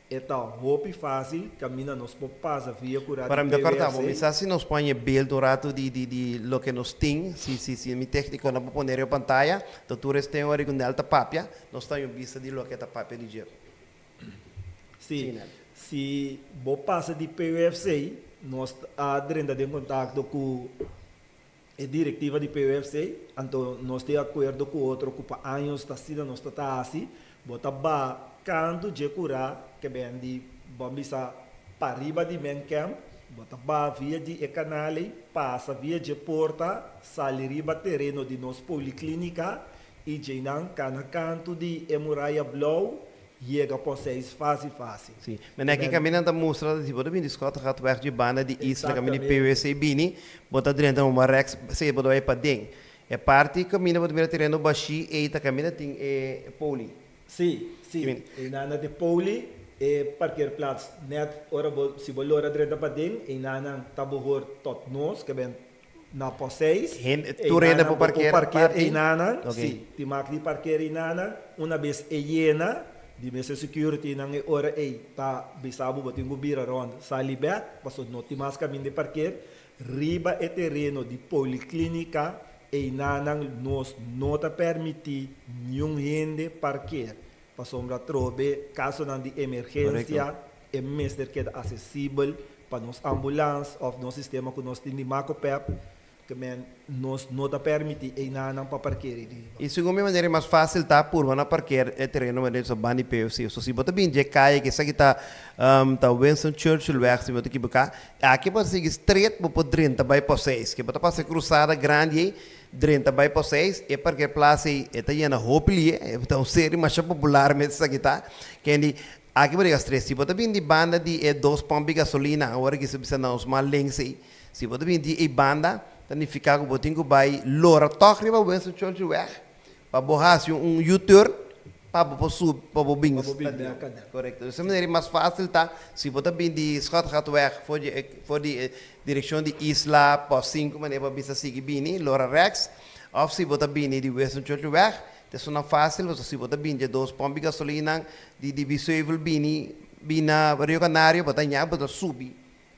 e ta hopi fásil kaminda nos por pasa via kura Para di mi ta kòrta bo, mi PUFC. sa si nos por haña beeld un ratu di di di loke nos tin, si si si mi téknikonan por pone riba pantaya, ta tur esten ora ku Nel ta papia, nos ta haña un bista di loke e ta papia di dje. Si, Sí, Nel. si bo pasa di PUFC, nos a drenta den kontakto ku E direktiva di PUFC, anto nos tin akuerdo ku otro ku pa años ta asina nos ta ta hasi, bo ta ba kantu dje kurá ke ben di bo bisa pariba di men camp, bo ta ba via di e kanal ei, pasa via dje porta, sali riba tereno di nos poliklinika i djeinan kana kantu di e muraya blou Yega por seis fácil fácil. Sí, mene aki kaminda ta mustra si bo ta bini di Schottegatweg dje banda di Isla kaminda di PWC bini, bo ta drenta un rechts sea bo ta bai paden. E parti kaminda bo ta mira tereno bashí ei ta kaminda tin e poli. Sí, sí, einan na di poli e parkeerplaats net ora bo si bo lora drenta paden einan ta bohor tot nos ke ben Na pos seis, Hende, tur hende einanan por bo por parkeer parkeer parti? einanan, Ok. sí, tin mak di parkeer einanan, una bes e yena, di mester securitynan e ora ei ta bisa bo bo tin ku bira rond sali bek, pasobra no tin mas kaminda di parkeer, riba e tereno di poliklinika einanan nos no ta permití niun hende parkeer, pasobra atrobe kasonan di emergensia Korekto. e mester keda asesibel Pa nos ambulans of nos sistema ku nos tin di Makopep, ke men nos no ta permiti einanan pa parker ei riba. I segun mi manera e mas fásil ta purba na parker e tereno manera so banda di POC. So si bo ta bin dje kaya ke esaki ta ta Winston Churchillweg si mi no ta ekiboká, aki bo ta sigui stret bo por drenta bai Poseis. Ke bo ta pasa e krusada grandi ei drenta bai Poseis, e parkerplaats ei e ta yena hopi lie, e ta un seri masha popular mes esaki ta. Kendi Aki bo diga stres, si bo ta bin di banda di e dos pomp di gasolina, awor aki sa bisa na nos man links ei, si bo ta bin di ei banda, ta nifiká ku bo tin ku bai lora tòg riba Winston Churchill weg pa bo hasi un U-turn pa bo por subi, pa bo bin Pa bo bin bek aden. Korekto. Di esa manera e mas fásil ta si bo ta bin di Schottegatweg for di e for di e direkshon di Isla, Pos sinku manera bo a bisa sigui bini, lora rèks, òf si bo ta bini di Winston Churchill weg, Ta esuna fácil pasobra si bo ta bini dje dos pomp di gasolina di di Biesheuvel bini bini na Rio Canario bo ta ña bo ta subi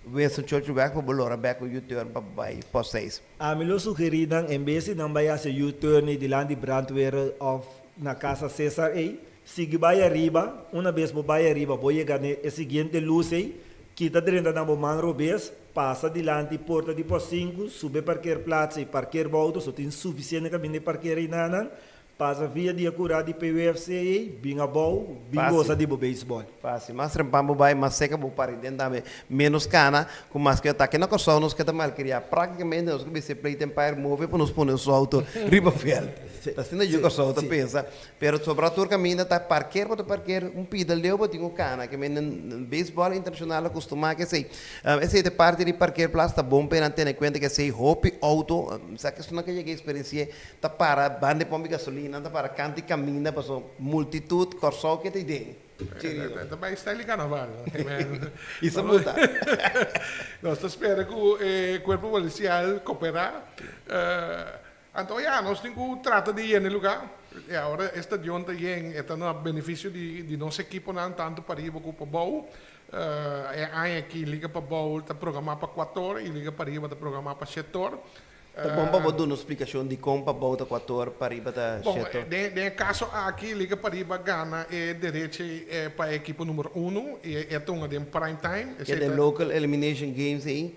Winston Churchill weg pa bo lora bek un U-turn pa bo bai Post seis. Ami lo sugerí nan en bes di nan bai hasi U-turn ei dilanti brandweer òf na Casa Cesar ei, sigui bai ariba, una bes bo bai ariba bo yega na e siguiente lus ei, kita drenta na bo man robes, Pasa dilanti porta di pos sinku, sube parkeerplaats ei parkeer bo auto, so tin sufisiente kaminda di parkeer einanan, pasa via di e kurá di PUFC ei, bin abou, bin Fásil. gosa di bo beisbòl. Fásil. Mas trempan bo bai, mas seka bo pari den tambe. Ménos kana, ku mas ke atake. Na Kòrsou nos ke ta malkriá. Práktikamente nos ke bisa e pleit empire move pa nos pone nos auto riba vèlt. Ta asina yu Kòrsou ta pensa. Pero sobra tur kaminda ta parker bo ta parker un pida leu bo tin ku kana ke men beisbòl internashonal a kustumá ke esei. Esei ta parti di parkeerplaats ta bon pa nan tene kuenta ke esei hopi outo sa ke esnan ke yega eksperensi'é ta para banda di pòmpi gasolina ta para kant di kaminda paso multitut Kòrsou ke ta den. Ta bai style di karnaval. I sa muta. Nos ta spera ku e kuerpo polisial koperá. Anto ya, nos tin ku trata di yena e lugá. I awor e stadion ta yen, e ta na benefisio di di nos ekiponan tantu pariba ku pabou. E aña aki Liga Pabou ta programá pa kuator i Liga Pariba ta programá pa shetor. Ta bon pa bo duna un splikashon dikon pabou ta kuator, pariba ta Bon, shetor? den den e kaso aki Liga Pariba gana e derechi pa e ekipo numero uno i e ta hunga den prime time. Ke Esei den ta. local elimination games ei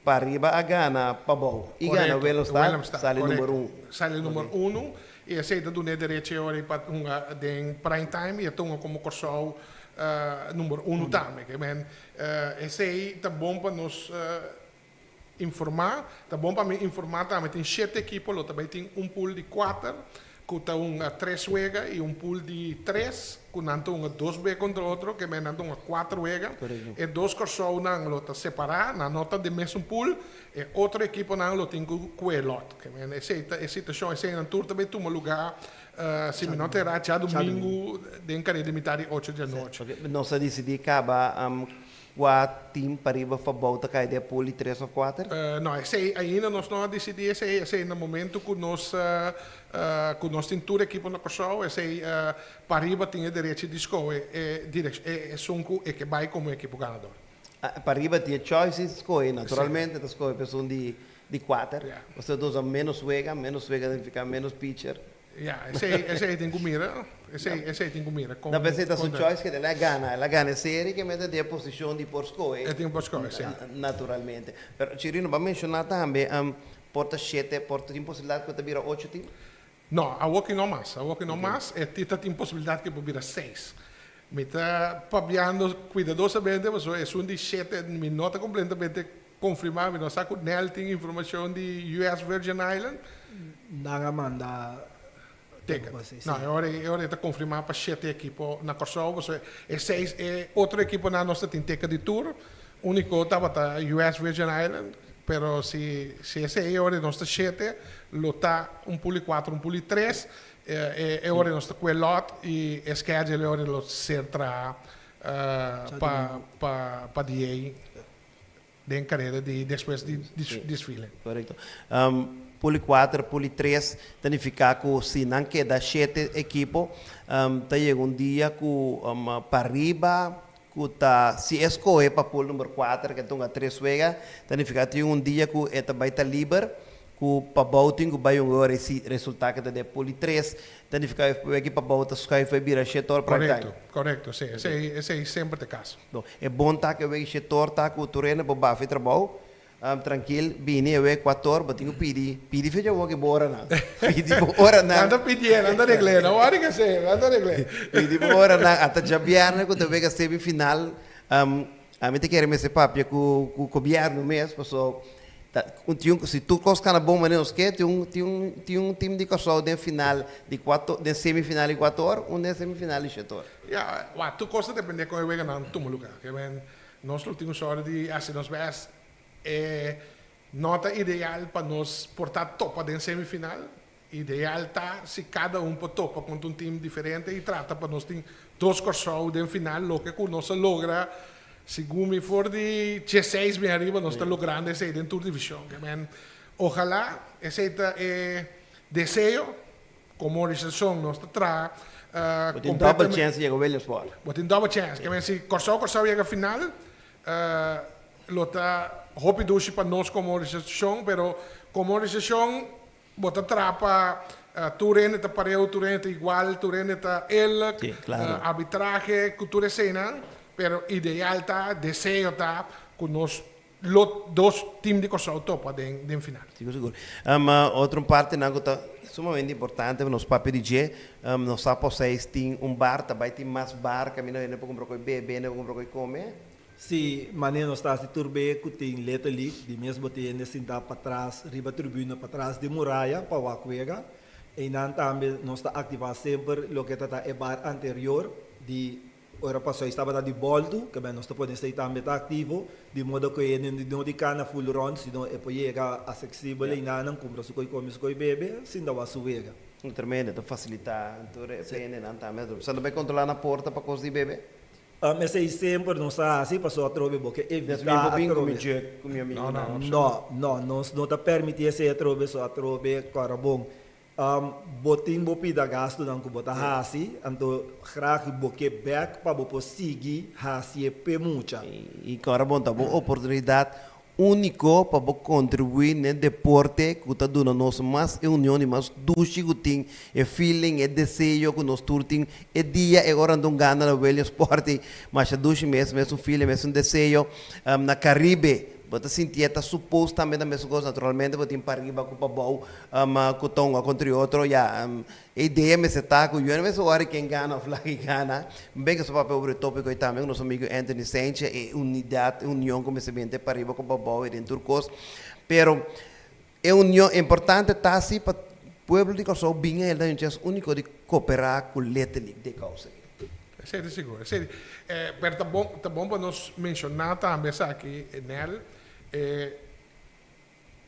Pariba a gana pabou y gana Willemstad sali number un. Sali number uno y esey ta duna e derecho e ora pa hunga den prime time y e ta hunga como Corsou number uno tambe. Ke men esey ta bon pa nos informa, ta bon pa mi informa tambe tin shete ekipo lo ta bay tin un pool di kuater ku ta hunga tres wega i un pool di tres ku nan ta hunga dos be kontra otro, ke men nan ta hunga kuater wega. E dos Kòrsounan lo ta separá, nan no ta den mesun pool, e otro ekiponan lo tin ku kue lòt. Ke men esei ta e situashon, eseinan tur ta bay tuma lugá si mi no ta erá djadumingu den kareda di mitad di ocho djanochi. Nos a disidí kaba. Kua team pariba of abou ta kai den e pool di tres of kuater? No, esei ainda nos no a disidí esei. Esei na momento ku nos ku nos tin tur ekipo na Kòrsou, esei pariba tin e derechi di skohe e direk e esun ku e ke bai komo ekipo ganador. Pariba tin e choice di skohe, naturalmente ta skohe pa esun di di kuater. Pasobra ta usa ménos wega, ménos wega ta nifiká ménos pitcher. Ya, esei, esei tin ku mira. Esei, esei tin ku mira. Kon, No, p'esei ta su choice ke el a gana. El a gana e serie ke mester den e posishon di por skohe. E tin por skohe, si. Naturalmente. Pero Chirino, bo a menshoná tambe, por ta shete, por tin posibilidat ku ta bira ocho tim? No, awoki no mas. Awoki no mas. E ta tin posibilidat ke por bira seis. Mi ta papiando kuidadosamente pasobra esun di shete mi no ta kompletamente Konfirmá, mi no sa ku Nel tin informashon di US Virgin Island. Nan a manda ticket. No, e ora e ora e ta konfirmá pa shete ekipo na Kòrsou, pasobra e seis e otro ekiponan nos ta tin ticket di tur. Úniko tabata US Virgin Island, pero si si esei e ora nos ta shete, lo ta un puli kuater, un puli tres. E e ora nos ta kue lòt i e schedule e ora lo ser traha pa pa pa di ei. Den karera di despues di desfile. Korekto. Puli kuater, puli tres ta nifiká ku si nan keda shete ekipo ta yega un dia ku pariba ku ta si e skohe pa pul number kuater ke ta hunga tres wega ta nifiká tin un dia ku e ta bai ta liber ku pabou tin ku bai un ora i si resultá ke ta den puli tres ta nifiká e wega pabou ta skuif bai bira shete ora prime time. Korekto, korekto, si. Esei esei semper ta e kaso. No, e bon ta ku e wei shetor ta ku tur hende por bafi trabou trankil bini e wei kuator bo tin ku pidi pidi fecha awor ki bo oranan pidi bo oranan. Nan ta pidié nan ta regl'é no wòri ke esei nan ta regl'é. Pidi bo oranan ata djabièrnè ku ta wega semifinal ami ta kere mester papia ku ku gobièrnu mes paso Ta tin un si tur kos kana bon manera nos ke tin un tin un tin un team di Kòrsou den final di kuato den semifinal di kuato or un den semifinal di shete or. Ya, wak, tur kos ta depende kon e weganan tuma luga. Ke men nos lo tin un sòrt di hasi nos bèst. E no ta ideal pa nos por ta topa den semifinal. Ideal ta si kada un por topa kontra un team diferente i trata pa nos tin dos Kòrsou den final, loke ku nos a logra segun mi for di dieseis bin ariba nos ta logrando esei den tur divishon. Ke men ojalá esei ta e deseo, komo organisashon nos ta traha Bo tin double chance di yega Williamsport. Bo tin double chance. Ke men si Kòrsou Kòrsou yega final lo ta hopi dushi pa nos komo organisashon, pero komo organisashon Bo ta traha pa tur hende ta pareu, tur hende ta igual, tur hende ta eerlijk, arbitrahe ku tur eseinan, pero ideal ta, deseo ta ku nos lo dos team di Kòrsou topa den den final. Sigur sigur. Otro partinan ku ta sumamente importante pa nos papia di dje, nos sa Poseis tin un bar, ta bai tin mas bar kaminda hende por kumpra koi bebe, hende por kumpra koi kome. Si manera nos ta hasi tur be ku tin letterlijk di mes bo tin hende sintá patras riba tribuna patras di muraya pa wak wega. Einan tambe nos ta aktivá semper loke ta ta e bar anterior di ora pasó ei tabata di bòltu ke nos ta pone esei tambe ta aktivo di modo ku e hende no di kana full rònt sino e por yega aseksibel einanan kumpra su koi kome su koi bebe sinta wak su wega. Tremendo, ta fasilitá tur e hendenan tambe. Sa no bai kontrolá na porta pa kos di bebe? Esei semper nos a hasi pasobra atrobe bo ke evitá atrobe. No, no, nos no ta permití esei atrobe, so atrobe kòrda bon. Bo tin bo pida gastunan ku bo ta hasi, anto graag bo ke bèk pa bo por sigui hasié p'e mucha. I kòrda bon ta bo oportunidat Úniko pa bo kontribuí n'e deporte ku ta duna nos mas e union i mas dushi ku tin, e feeling, e deseo ku nos tur tin e dia e ora anto un gana na Williamsport i masha dushi mes, mesun feeling, mesun deseo. Na Caribe bo ta sinti e ta suppose tambe ta mesun kos, naturalmente bo tin pariba ku pabou ku ta hunga kontra e otro, ya. E idea mester ta cu yo no mester worry ken gana of laki gana. Mi ben cu papia over e topico ey tambe cu nos amigo Anthony Sanchez, e unidad, e union cu mester bini te pariba cu pabao y den tur cos. Pero e union importante ta si pa pueblo di Corsou bin el ta un chens unico di coopera cu letterlijk de causa aki. Esey ta sigur, esey. Pero ta bon, ta bon pa nos menciona tambe esaki, Nel, e.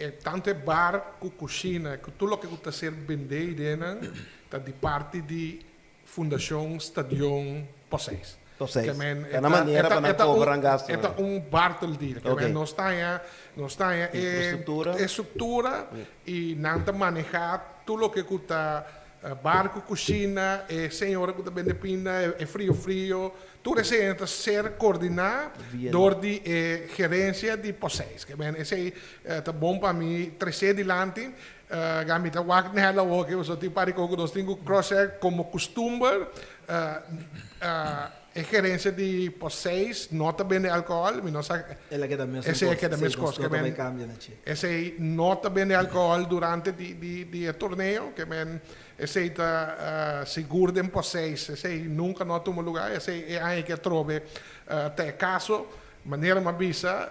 E tanto e bar ku kushina ku tur loke ku ta ser bendé ei den nan ta di parti di Fundashon Stadion Poseis. Entonces, Ke men, ta na manera pa nan cobra nan gasto. E ta un bartel deal. Ke men nos ta haña, nos ta haña e Infrastructura. e structura y nan ta maneha tur loke cu ta barco, cushina, e señora cu ta bende pinda, e frio frio, tur esey ta ser coordina Via door di e gerencia di Poseis. Ke men esey ta bon pa mi trece dilanti. Ga mi ta wak nel awor ke pasobra tin par di kos ku nos tin ku cross check komo kustumber. E gerencia di Post 6 no ta bende alcohol, mi no sa. El a keda mesun Esei a kos, keda sí, mes nos kos, no ke ta men bai cambia na dje. Esei no ta bende alcohol durante di di di e torneo, ke men esei ta sigur den Post 6, esei nunca no a tuma lugar, esei e aña ke atrobe ta e caso. Manera mi a bisa,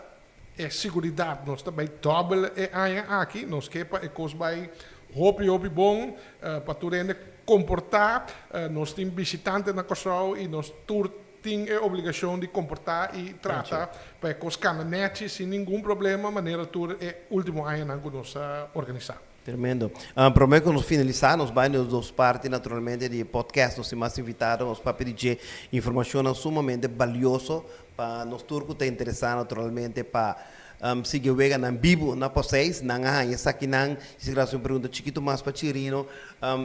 E siguridat nos ta bai dòbel e aña aki. Nos ke pa e kos bai hopi hopi bon, pa tur hende komportá. Nos tin bishitante na Kòrsou i nos tur tin e obligashon di komportá i trata pa e kos kana nèchi sin ningun problema manera tur e último añanan ku nos a organisá. Tremendo. Prome ku nos finalisá, nos bai nos dos parti naturalmente di e podcast. Nos tin mas invitado, nos papia di dje informashonnan sumamente balioso Pa nos tur ku ta interesá naturalmente pa sigui weganan bibu na Poseis, nan a haña esakinan. Djis gracia un pregunta chikitu mas pa Chirino.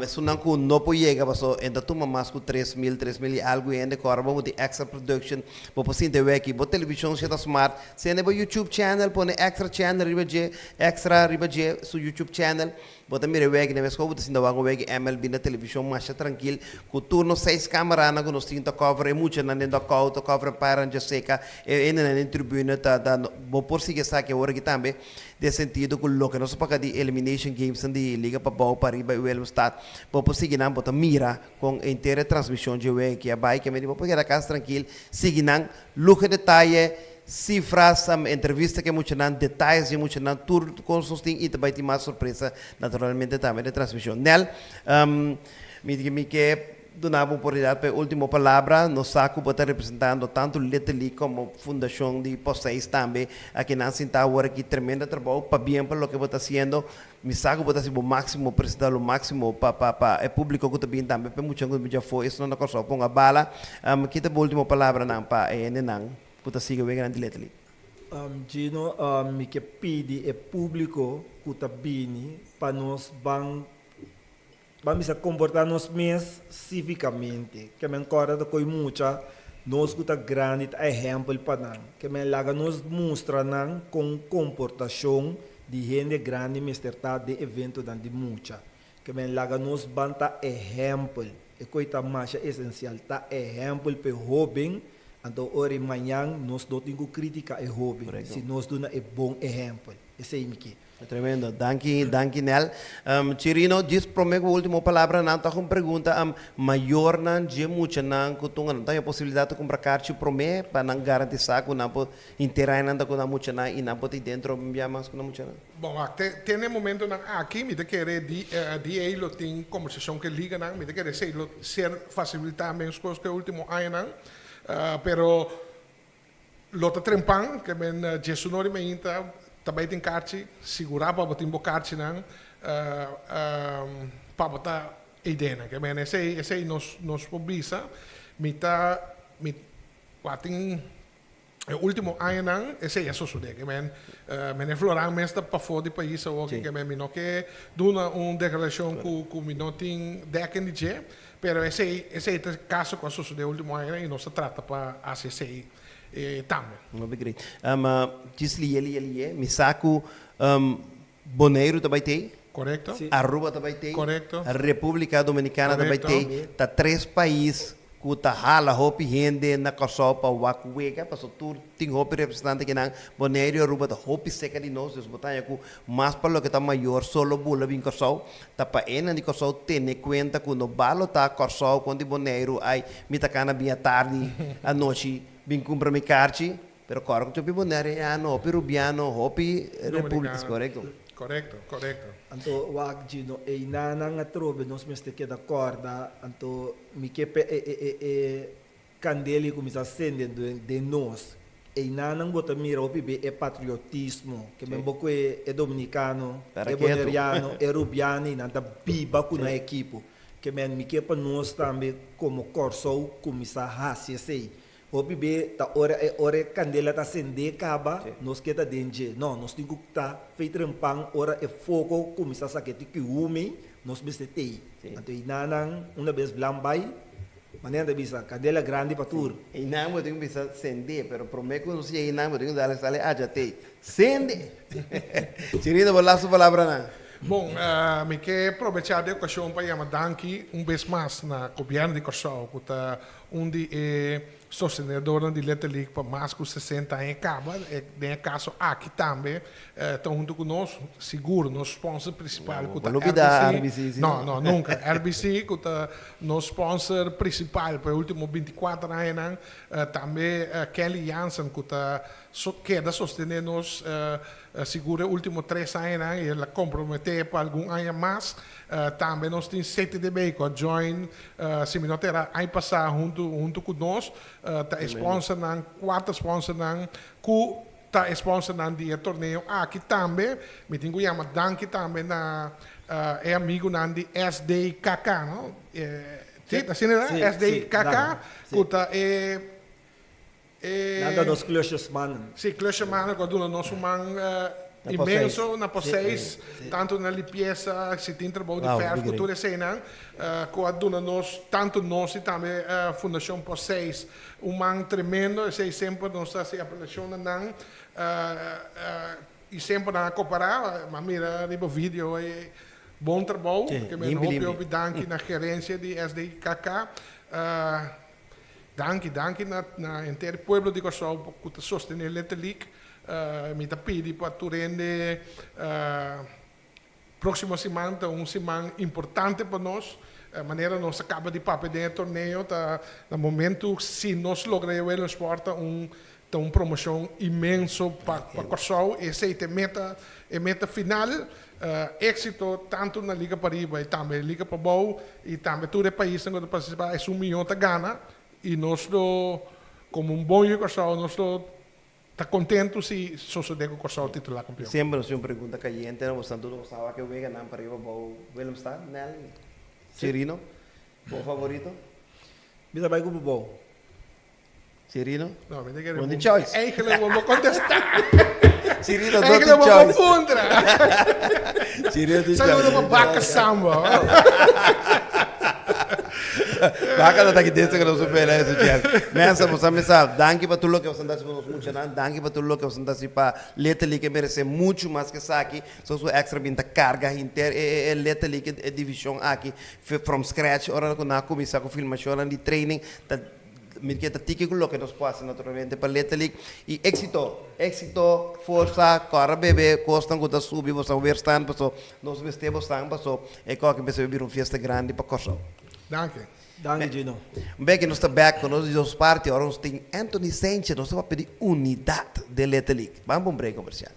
Esunnan ku no por yega paso e ta tuma mas ku 3000, 3000 i algu hende ku ora bo por tin extra production bo por sinta e weki. Bo televishon si ta smart, sende bo YouTube channel pone extra channel riba dje, extra riba dje su YouTube channel. Bo ta mira e wegi na meskos bo ta sinta wak un wegi MLB na televishon masha trankil ku tur nos seis kameranan ku nos tin ta cover e muchanan den dugout ta cover e paran dja seka e hendenan den tribune ta ta bo por sigui esaki awor aki tambe den sentido ku loke nos a paka di elimination gamesnan di liga pabou pariba i Willemstad bo por sigui nan bo ta mira kon henter e transmishon dje wegi aki a bai ke medi bo por keda kas trankil sigui nan luhe detaye Cifras, entrevista ku e muchanan, detayes di e muchanan, tur kos nos tin i ta bai tin mas sorpresa naturalmente tambe den transmishon. Nel, mi mi ke duna bo oportunidat pa e ultimo palabra. Nos sa ku bo ta representando tantu Little League komo Fundashon di Post 6 tambe. Akinan sintá awor aki tremendo trabou. Pabien pa loke bo ta hasiendo. Mi sa ku bo ta hasi bo máksimo, presentá lo máksimo pa pa pa e públiko ku ta bin tambe, pa e muchanan ku ta bin djafó, esnan na Kòrsou ponga bala. Ki ta bo último palabranan pa e hendenan? Ku ta sigui weganan di Little League. Gino, mi ke pidi e públiko ku ta bini pa nos ban ban bisa komportá nos mes sívikamente. Ke men kòrda ta koi mucha, nos ku ta grandi ta ehèmpel pa nan. Ke men laga nos mustra nan kon komportashon di hende grandi mester ta den eventonan di mucha. Ke men laga nos ban ta ehèmpel. E koi ta masha esensial, ta ehèmpel p'e hóben, anto ora i mañan nos no tin ku kritika e hóben si nos duna e bon ehèmpel. Esei mi ke. Tremendo. Danki, danki Nel. Chirino, djis prome ku ultimo palabranan ta un pregunta. Mayornan dje muchanan ku tunga nan ta haña posibilidat ta kumpra karchi prome pa nan garantisá ku nan por henter añanan ta ku nan muchanan i nan por ta dentro bia mas ku nan muchanan? Bon, wak, te, te na e momentonan aki mi ta kere di, DA lo tin kombersashon ku e liganan, mi ta kere esei lo ser fasilitá meskos ku e último añanan, pero lo ta trempan, ke men djesunor i meinta ta bai tin karchi, sigurá pa bo tin bo karchinan pa bo ta eidenan, ke men esei, esei nos, nos por bisa, mi ta, mi, wak, tin. E ultimo añanan esei a sosodé. Ke men Meneer Floran mes ta pafó di pais awor ke men mi no ke duna un deklarashon ku ku mi no tin dèken di dje, pero esei esei ta e kaso ku a sosodé ultimo añanan i nos ta trata pa hasi esei tambe. Hopi great. Djis liye liye liye mi sa ku Boneiru ta bai tei. Korekto. Aruba ta bai tei. Korekto. Republika Dominikana ta bai tei. Ta tres pais ku ta hala hopi hende na Kòrsou pa wak wega, pasobra tur tin hopi representante kinan. Boneiru i Aruba ta hopi seka di nos, dus bo ta haña ku mas pa loke ta mayor solo bula bin Kòrsou. Ta pa enan di Kòrsou tene kuenta ku no balo ta Kòrsou kontra di Boneiru, ai mi ta kana bin atardi, anochi bin kumpra mi karchi. Pero kòrda ku hopi boneriano, hopi rubiano, hopi repúblicas, korekto? Korekto, korekto. Anto wak Gino, einanan atrobe nos mester keda kòrda, anto mi ke pa e e e e kandel ei kuminsá sende den nos. Einanan bo ta mira hopi be e patriotismo, ke men bo ku e e dominikano, e boneriano, e rubiano einan ta biba ku nan ekipo. Ke men mi ke pa nos tambe komo Kòrsou kuminsá hasi esei. Hopi be ta ora e ora e kandela ta sendé kaba nos ke ta den dje. No, nos tin ku ta feitren pan ora e foko kuminsá sake ti ki humi nos mester tei. Anto einanan una bes vlam bai, manera nan ta bisa, kandela grandi pa tur. Einan bo tin ku bisa sendé, pero promé ku nos yega einan bo tin ku dale sali aja tei. Sende! Chirino, bo lastu palabranan. Bon, mi ke probechá di e okashon pa yama danki un bes mas na Gobièrnu di Kòrsou ku ta Un di e sostenedornan di Little League pa mas ku 60 aña kaba, den e kaso aki tambe ta huntu ku nos, sigur nos sponsor prinsipal ku ta RBC. No, no, nunka. RBC ku ta nos sponsor prinsipal pa e ultimo 24 añanan, tambe Kelly Jansen ku ta keda sostené nos sigur e ultimo tres añanan i el a komprometé pa algun aña mas. Tambe nos tin CTDB ku a join Si mi no ta era aña pasá huntu huntu ku nos ta e sponsornan, kuater sponsornan ku ta e sponsornan di e torneo aki tambe. Mi tin ku yama danki tambe na e amigunan di SDKK, no? Si, ta asina, no? SDKK ku ta e E. Nan ta nos klusjesmannen. Sí, klusjesmannen ku a duna nos un man inmenso na pos seis, tantu na limpiesa, si tin trabou di fèrf ku tur eseinan, ku a duna nos, tantu nos i tambe Fundashon Pos Seis, un man tremendo. Esei semper nos ta hasi apelashon na nan i semper nan a koperá. Mi a mira riba video e bon trabou, ke men hopi hopi danki na gerensia di SDKK. Danki, danki na na henter pueblo di Kòrsou ku ta sostené Little League. Mi ta pidi pa tur hende próksimo siman ta un siman importante pa nos. Manera nos a kaba di papia den e torneo ta na momentu si nos logra e Willemspoort ta un ta un promoshon inmenso pa pa Kòrsou. Esei ta e meta e meta final. Éksito tantu na Liga Pariba i tambe Liga Pabou i tambe tur e paisnan ku ta partisipá esun mihó ta gana i nos lo komo un bon yu Kòrsou nos lo ta kontentu si sosodé ku Kòrsou titulá kampion. Semper nos tin un pregunta kayente na boso tur bo sa wak e weganan pariba bou Willemstad, Nelly, Chirino, bo favorito? Mi ta bai ku Pabou. Cirino? No, mi ta kere Bo tin choice. Eigenlijk bo no contesta. Cirino no tin Eigenlijk bo choice. puntra. Cirino tin Saludo choice. pa Baka Samba. Baka ta taki dentro que nos supera eso, Jeff. Mensen, bo sa mesa, danki pa tur loke bo ta hasi pa nos muchanan, danki pa tur loke bo ta hasi pa Little League, e merece mucho mas ke esaki. So su extra bin ta carga henter e e e Little League, e division aki from scratch, ora ku nan a kuminsa ku filmacionnan di training, ta Mi ke ta tiki ku loke nos por hasi naturalmente pa Little League. I éksito, éksito, forsa, kòrda bebe kosnan ku ta subi boso weerstand paso nos mester bosan paso e kòke mester bira un fiesta grandi pa Kòrsou. Danki. Danki Gino. Un beki nos ta bek ku nos di dos parti ora nos tin Anthony Sanchez nos ta papia di unidat den Little League. Ban pa un break komersial.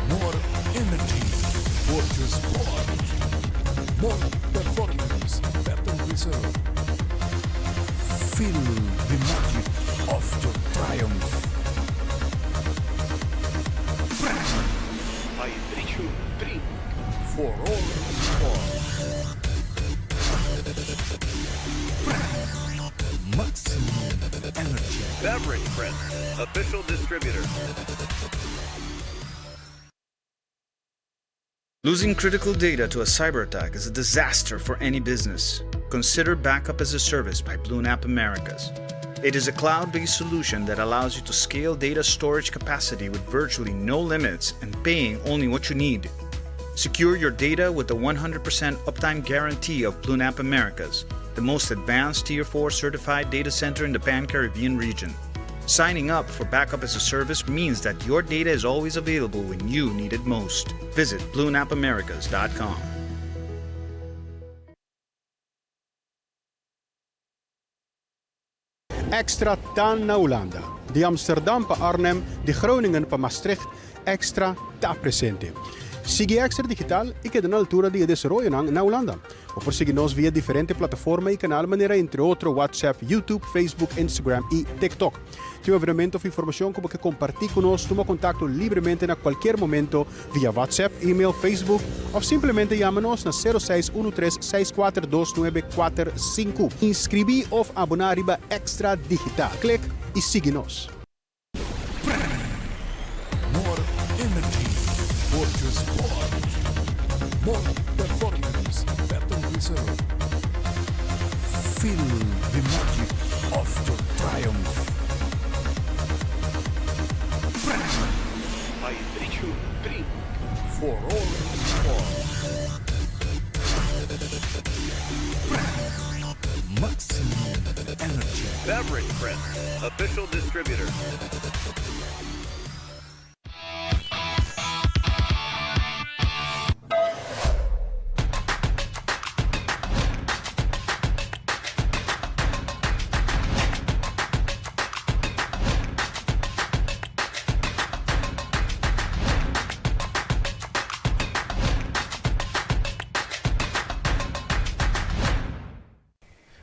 More energy for your sport. More performance, better result. Feel the magic of your triumph. Vibration Drink. For all sports. Maximum energy. Beverage Print, official distributor. Losing critical data to a cyber attack is a disaster for any business. Consider Backup as a Service by BlueNap Americas. It is a cloud-based solution that allows you to scale data storage capacity with virtually no limits and paying only what you need. Secure your data with the 100% uptime guarantee of BlueNap Americas, the most advanced Tier 4 certified data center in the Pan-Caribbean region. Signing up for Backup as a Service means that your data is always available when you need it most. Visit BlueNapAmericas.com. Extra ta na Hulanda. Di Amsterdam pa Arnhem, di Groningen pa Maastricht, Extra ta presente. Sigui Extra Digital i keda na altura di e desaroyonan na Hulanda. Bo por sigui nos via diferente plataforma i kanal manera entre otro WhatsApp, YouTube, Facebook, Instagram i TikTok. Tin un evenemento of informashon ku bo ke kompartí ku nos, tuma kontakto libremente na kualkier momento via WhatsApp, email, Facebook of simplemente yama nos na 0613 642945. Inskribí of aboná riba Extra Digital. Klik i sigui nos. More energy for your sport. More performance, better result. Feel the magic of your triumph. I bet you dream. For all sport. Maximum energy. Beverage Print, official distributor.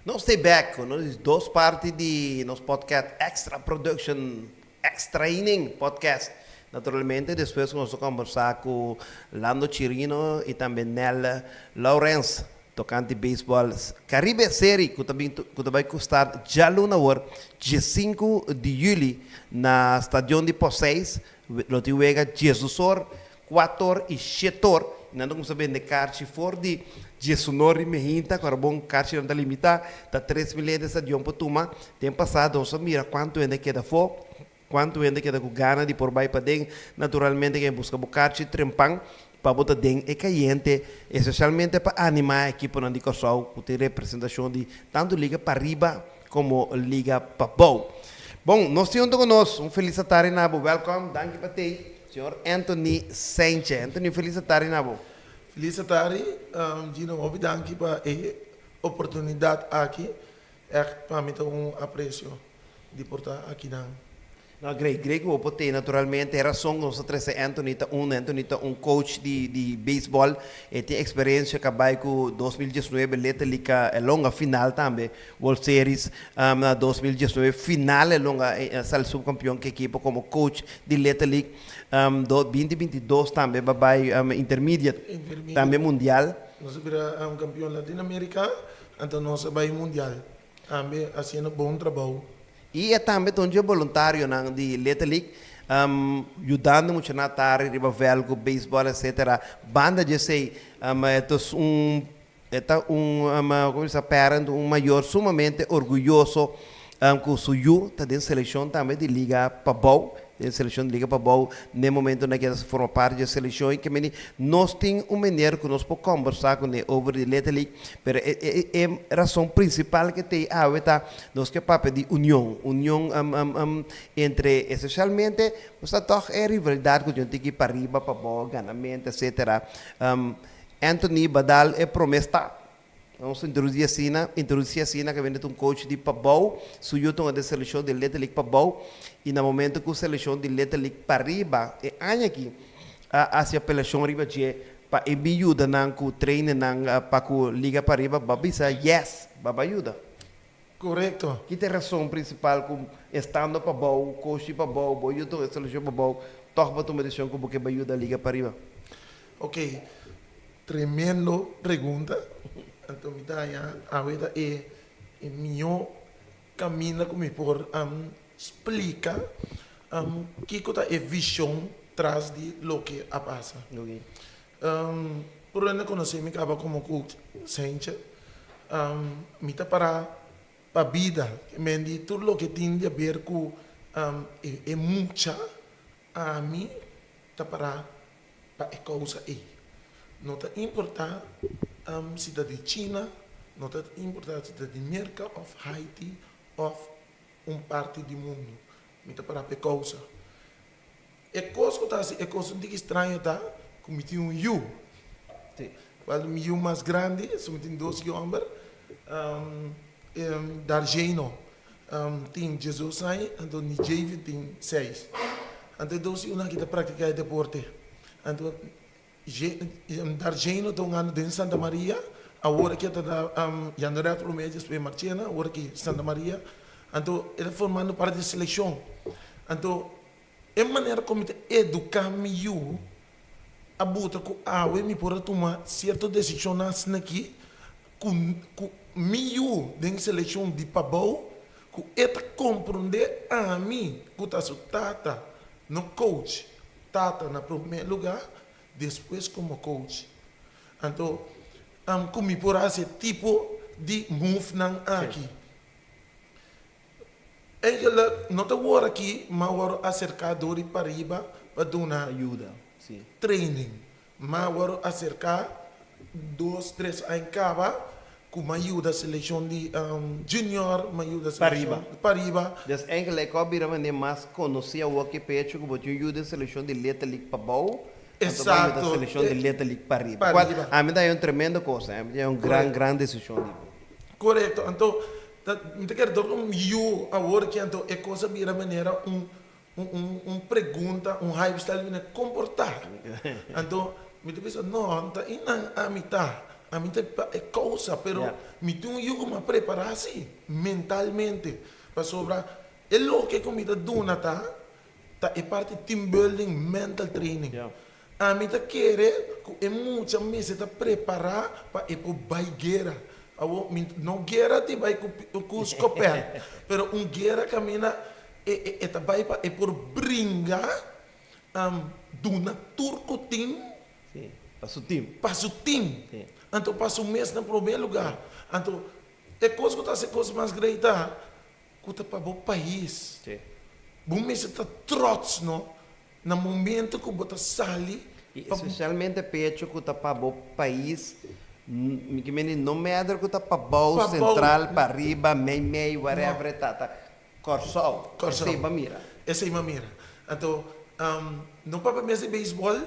Nos stay back ku nos dos parti di nos podcast Extra Production Extra Inning Podcast. Naturalmente despues ku nos a kombersá ku Lando Chirino i tambe Nel Lawrence tokante beisbòl Caribe Serie ku ta bin ku ta bai ku start djaluna awor diesinku di yüli na stadion di Poseis lo tin wega diesdusor Kuator i shetor, i nan ta kumsa bende karchi for di diesunor di mehinta, ku ora bon karchinan ta limitá, ta 3000 hende stadion por tuma. Den pasado nos a mira kuantu hende a keda afó, kuantu hende a keda ku gana di por bai paden. Naturalmente ken buska bo karchi trempan pa bo ta den e kayente, espesialmente pa animá e ekiponan di Kòrsou ku tin representashon di tantu liga pariba komo liga pabou. Bon, nos tin huntu ku nos, un felis atardi na bo, wèlkòm, danki pa tei. Señor Anthony Saintje. Anthony, felis atardi na bo. Felis atardi, Gino. Hopi danki pa e oportunidat aki. Ègt pa mi ta un apresio di por ta akinan. No, great, great ku bo por tei. Naturalmente, e rason ku nos a trese Anthony ta un, Anthony ta un coach di di beisbòl. E tin eksperensia kabay ku 2019 letterlijk a longa final tambe. World Series na 2019 final e longa sali subkampion ku ekipo komo coach di Little League. Do 2022 tambe ba bai intermediate, tambe mundial. Nos a bira kampion Latino America, anto nos a bai mundial tambe hasiendo bon trabou. I e tambe ta un dje boluntarionan di Little League yudando muchanan tari riba vèlt ku beisbòl etcetera. Banda dje esei e ta un E ta un, como bisa, parent, un mayor sumamente orguyoso cu su yu ta den seleccion tambe di Liga Pabou, den seleccion di Liga Pabou n'e momentonan cu e ta forma parti di e seleccion y ke meni nos tin un meneer cu nos por combersa cune over di Little League, pero e e e razon principal cu t'ey awe ta nos ke papia di union, union entre especialmente nos ta toch e rivalidad cu tin tiki pariba, pabou, ganamento, etcetera. Anthony Badal e prome sta. Nos introduci asina, introduci asina ke bende ta un coach di pabou, su yu ta un den seleccion di Little League pabou y na momento cu seleccion di Little League pariba e aña aki a haci apelacion riba dje pa e bin yuda nan cu trainen nan pa cu liga pariba, bo a bisa yes, bo a bay yuda. Corecto. Ki ta e rason principal cu estando pabou, coach di pabou, bo yu ta un seleccion pabou, toch bo a tuma decision cu bo ke bay yuda liga pariba? Ok, tremendo pregunta. Anto mi ta haña awe ta e e mihó kaminda ku mi por splika kiko ta e vishon tras di loke a pasa. Por hende konosé mi kaba komo coach Sentje. Mi ta para pa bida, men di tur loke tin di aber ku e mucha, ami ta para pa e kousa ei. No ta importá si ta di China, no ta importá si ta di Merka òf Haiti òf un parti di mundu. Mi ta pará pa e kousa. E kos ku ta hasi e kos un tiki straño ta ku mi tin un yu. Kual mi yu mas grandi, so mi tin dos yu hòmber, Dargeno. tin 12 aña, anto Nijavin tin seis. Anto e dos yunan aki ta praktiká e deporte. Anto Darjeno ta un anu den Santa Maria, awor aki e ta na Jandoret promé, despues Marchena, awor aki Santa Maria. Anto e ta formando parti di selekshon. Anto e manera ku mi ta eduká mi yu a buta ku awe mi por a tuma sierto desishonnan asina aki ku ku mi yu den selekshon di pabou ku e ta komprondé ami ku ta su tata, no coach, tata na promé lugá, despues komo coach. Anto ku mi por hasi e tipo di move nan aki. Eigenlijk no ta wor aki, ma wor aserká dor di pariba pa duna Ayuda, si. training. Ma wor aserká dos, tres aña kaba ku m'a yuda selekshon di junior, m'a yuda Pariba. selekshon pariba. Dus eigenlijk ku a bira manera mas konosí awor ki pecho ku bo tin un yuda selekshon di Little League pabou, anto bo a yuda Exacto. selekshon di Little League pariba. Kual Pariba. ami ta haña un tremendo kos, ami ta haña un gran, Korekto. gran desishon di bo. Korekto. Anto Ta mi ta kere dor un yu awor ki anto e kos a bira manera un un un pregunta un hype style bini komportá anto mi ta bisa no ta einan ami ta ami ta pa e kousa pero mi tin un yu ku mi a prepará si mentalmente pasobra e loke ku mi ta duna ta ta e parti team building mental training Ami ta kere ku e mucha mester ta prepará pa e por bai guera. Awor, mi no guera di bai ku ku skopèt, pero un guera kaminda e e e ta bai pa e por bringa, duna tur ku tin. Sí, pa su tim. Pa su tim. Sí. Anto pa su mes na promé lugá. Anto e kos ku ta hasi e kos mas grei ta ku ta pa bo pais. Sí. Bo mester ta trots, no? Na momento ku bo ta sali I pa. especialmente pecho ku ta pa bo pais, mi ke mende no matter ku ta pabou, Pabou. central, pariba, mei mei, No. whatever e ta, ta Kòrsou. Kòrsou. Esei bo a mira. Esei bo a mira. Anto, no papia mes di beisbòl,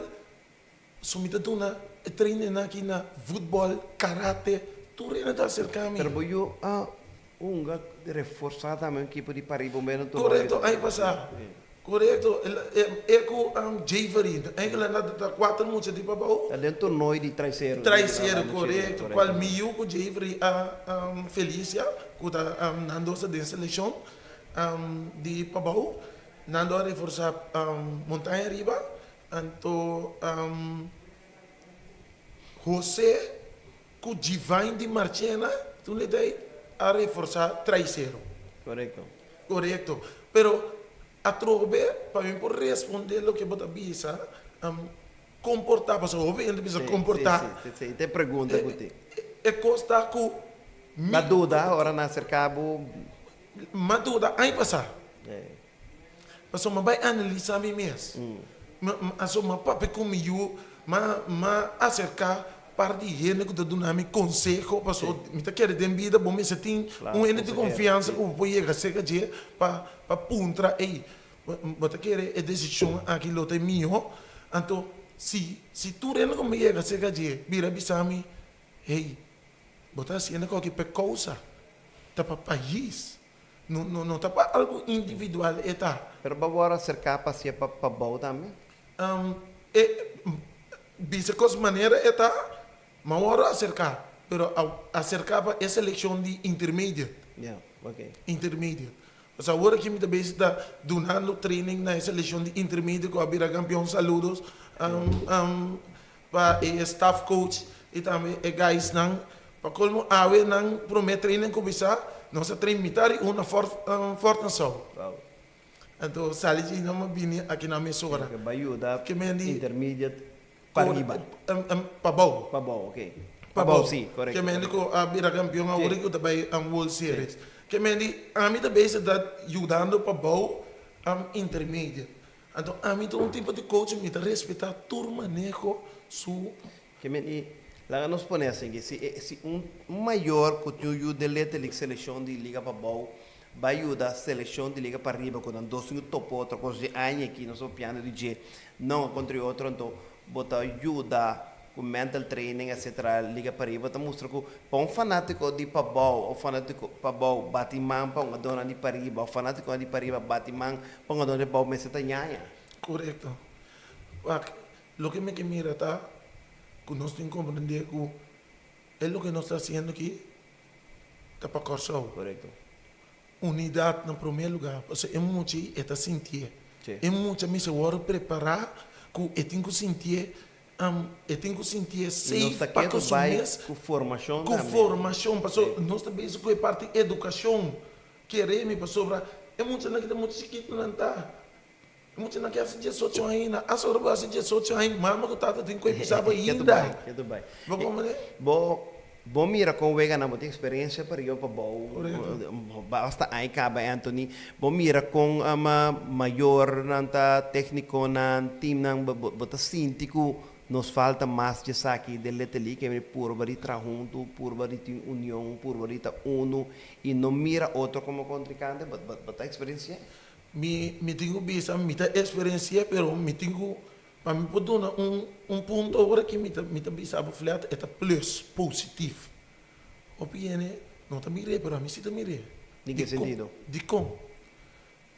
so mi ta duna e trainingnan aki na futbòl, karate, tur hende ta aserká mi. Pero bo yu a Hunga reforsá tambe un ekipo di pariba un beno tur Korekto, aña pasá. Korekto, e ku Jayvery, eigenlijk nan ta kuater mucha di pabou. Ta den tornoi di Traisero. Traisero, korekto, kual mi yu ku Jayvery a Felicia, ku ta nan dos ta den selekshon di pabou. Nan dos a reforsá Montaña Riba, anto Jose. Ku Divine di Marchena tur le dei a reforsa Traisero. Korekto. Korekto. Pero atrobe pa mi por responde loke bo ta bisa, komporta, pasobra hopi hende bisa komporta. Si, si, si. Ta e pregunta ku tin. E kos ta ku mi. Ba duda ora nan aserka bo? M'a duda aña pasá. Pasobra m'a bai analisa mi mes. Pasobra m'a papia ku mi yu, m'a m'a aserká par di hende ku ta duna mi konseho, pasobra mi ta kere den bida bo mester tin un hende di konfiansa ku bo por yega serka dje pa pa puntra, ey, bo ta kere e desishon aki lo ta e mihó? Anto si si tur hende ku mi yega serka dje bira bisa mi, hey, bo ta hasiendo koki pa e kousa, ta pa pais. No, no, no ta pa algu individual e ta. Pero bo wòrdu aserká pa hasié pa pa bou tambe? E bisa kos manera e ta, m'a wòrdu aserká, pero a aserká pa e selekshon di intermediate. Ya, ok. Intermediate. Pasobra awor aki mi ta bezig ta dunando training na e selekshon di intermediate ku a bira kampion. Saludos pa e staff coach y tambe e guys nan. Pa colmo awe nan prome training cuminsa nos a train mitad di una Fort Fort Nassau. Anto sali dje nan a bini aki nan mesora. Ke bai yuda Ke men di intermediate pa riba. Pa bou. Pa bou ok. Pa Pa bou bou. si korekto. Ke men di ku a bira kampion awor ku ta bai World Series. Ke men di ami ta bezig ta yudando pa bou intermediate. Anto ami ta un tipo di coach mi ta respeta tur maneho su. Ke men i laga nos pone asin ke si si un mayor ku tin un yu den letterlijk selekshon di liga pabou bai yuda selekshon di liga pariba ku nan dos tin ku topa otro kos di aña aki nos ta papiando di dje nan kontra e otro anto bo ta yuda. ku mental training etc. Liga Pariba ta mustra ku pa un fanátiko di Pabou òf fanátiko Pabou bati man pa un adónan di Pariba òf fanátikonan di Pariba bati man pa un adónan di Pabou mester ta ñaña. Korekto. Wak, loke mi ke mira ta ku nos tin komprendé ku e loke nos ta hasiendo aki ta pa Kòrsou. Korekto. Unidat na promé lugá, pasobra e mucha ei e ta sintié. E mucha mester wòrdu prepará ku e tin ku sintié, e tin ku sintié safe pa ku su mes. Ku formashon tambe. Ku formashon, pasobra nos ta bezig ku e parti edukashon. Kere mi pasobra e muchanan ki ta mucha chikitu nan ta. E muchanan ki hasi diesocho aña, hasta ora bo hasi diesocho aña, mama ku tata tin ku e bisa bo ainda. Ketu bai. Bo komprende? Bo bo mira kon weganan bo tin eksperensia pa riba pa bou basta aña kaba Anthony. Bo mira kon mayornan ta, teknikonan, teamnan bo bo ta sinti ku nos falta mas djesaki den Little League kende purba di traha huntu, purba di tin union, purba di ta unu i no mira otro komo kontrinkante. Bo bo ta eksperensi'é? Mi mi tin ku bisa mi ta eksperensi'é pero mi tin ku pa mi por duna un un punto ora ki mi ta mi ta bisa bo flat e ta plus positif. Hopi hende no ta mir'é pero ami si ta mir'é. Den ke sentido? Dikon?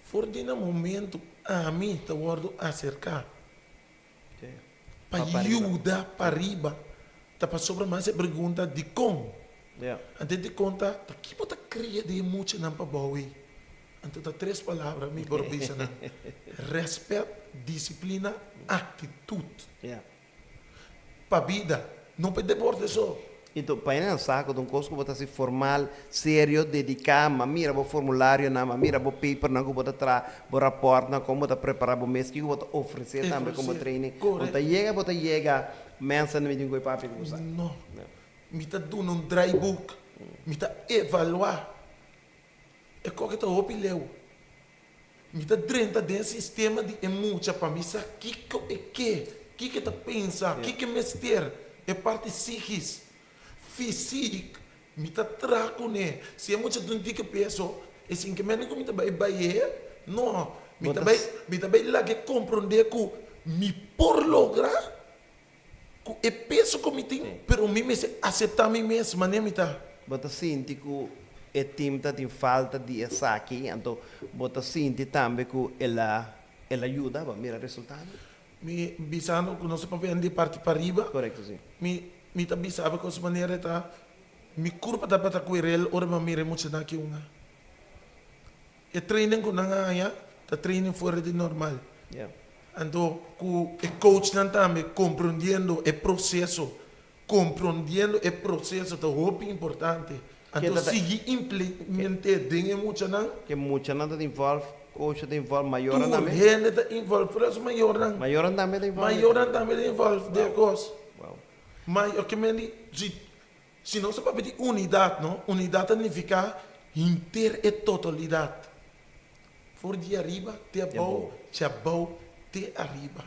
For di na momento ami ta wòrdu aserká pa yuda pariba ta pasobra mas e pregunta dikon? Antes dikon ta ta ki bo ta kria di e muchanan pa bou ei? Anto ta tres palabra mi por bisa nan, rèspèt, disiplina, aktitut. Pa bida, no pa e deporte so. Enton, pa e nan sa ku ta un kos ku bo ta hasi formal, serio, dediká, ma mira bo formularionan, ma mira bo papernan ku bo ta traha, bo rapòrtnan, kon bo ta prepará bo mes, kiko bo ta ofresé tambe komo training. Bo ta yega, bo ta yega, mensanan mi tin ku e papia ku bo sa. No. Mi ta duna un draaiboek, mi ta evaluá. E koke ta hopi leu. Mi ta drenta den e sistema di e mucha pa mi sa kiko e ke, kiko e ta pensa, kiko e mester, e parti psikis, fisik, mi ta traha kuné. Si e mucha ta un tiki peso, e sinke mende ku mi ta bai bay'é? No, mi ta bai, mi ta bai lag'é komprondé ku mi por logra ku e peso ku mi tin, pero mi mester aseptá mi mes manera mi ta. Bo ta sinti ku e tim ta tin falta di esaki, anto bo ta sinti tambe ku el a el a yuda bo mira resultado? Mi bisando ku nos ta papia di parti pariba. Korekto, si. Mi mi ta bisa bo kos manera ta mi kurpa tabata kuerel ora mi a mira e muchanan aki una. E training ku nan a haña ta training fuera di normal. Anto ku e coachnan tambe komprondiendo e proseso, komprondiendo e proseso ta hopi importante. Anto sigui implement'é den e muchanan. Ke muchanan ta involve, coach ta involve, mayornan tambe? Tur hende ta involve, por eso mayornan. Mayornan tambe ta involve? Mayornan tambe ta involve den e kos. Mayor ke men di si Si nos ta papia di unidat, no? Unidat ta nifiká henter e totalidat. For di ariba te abou, di abou te ariba.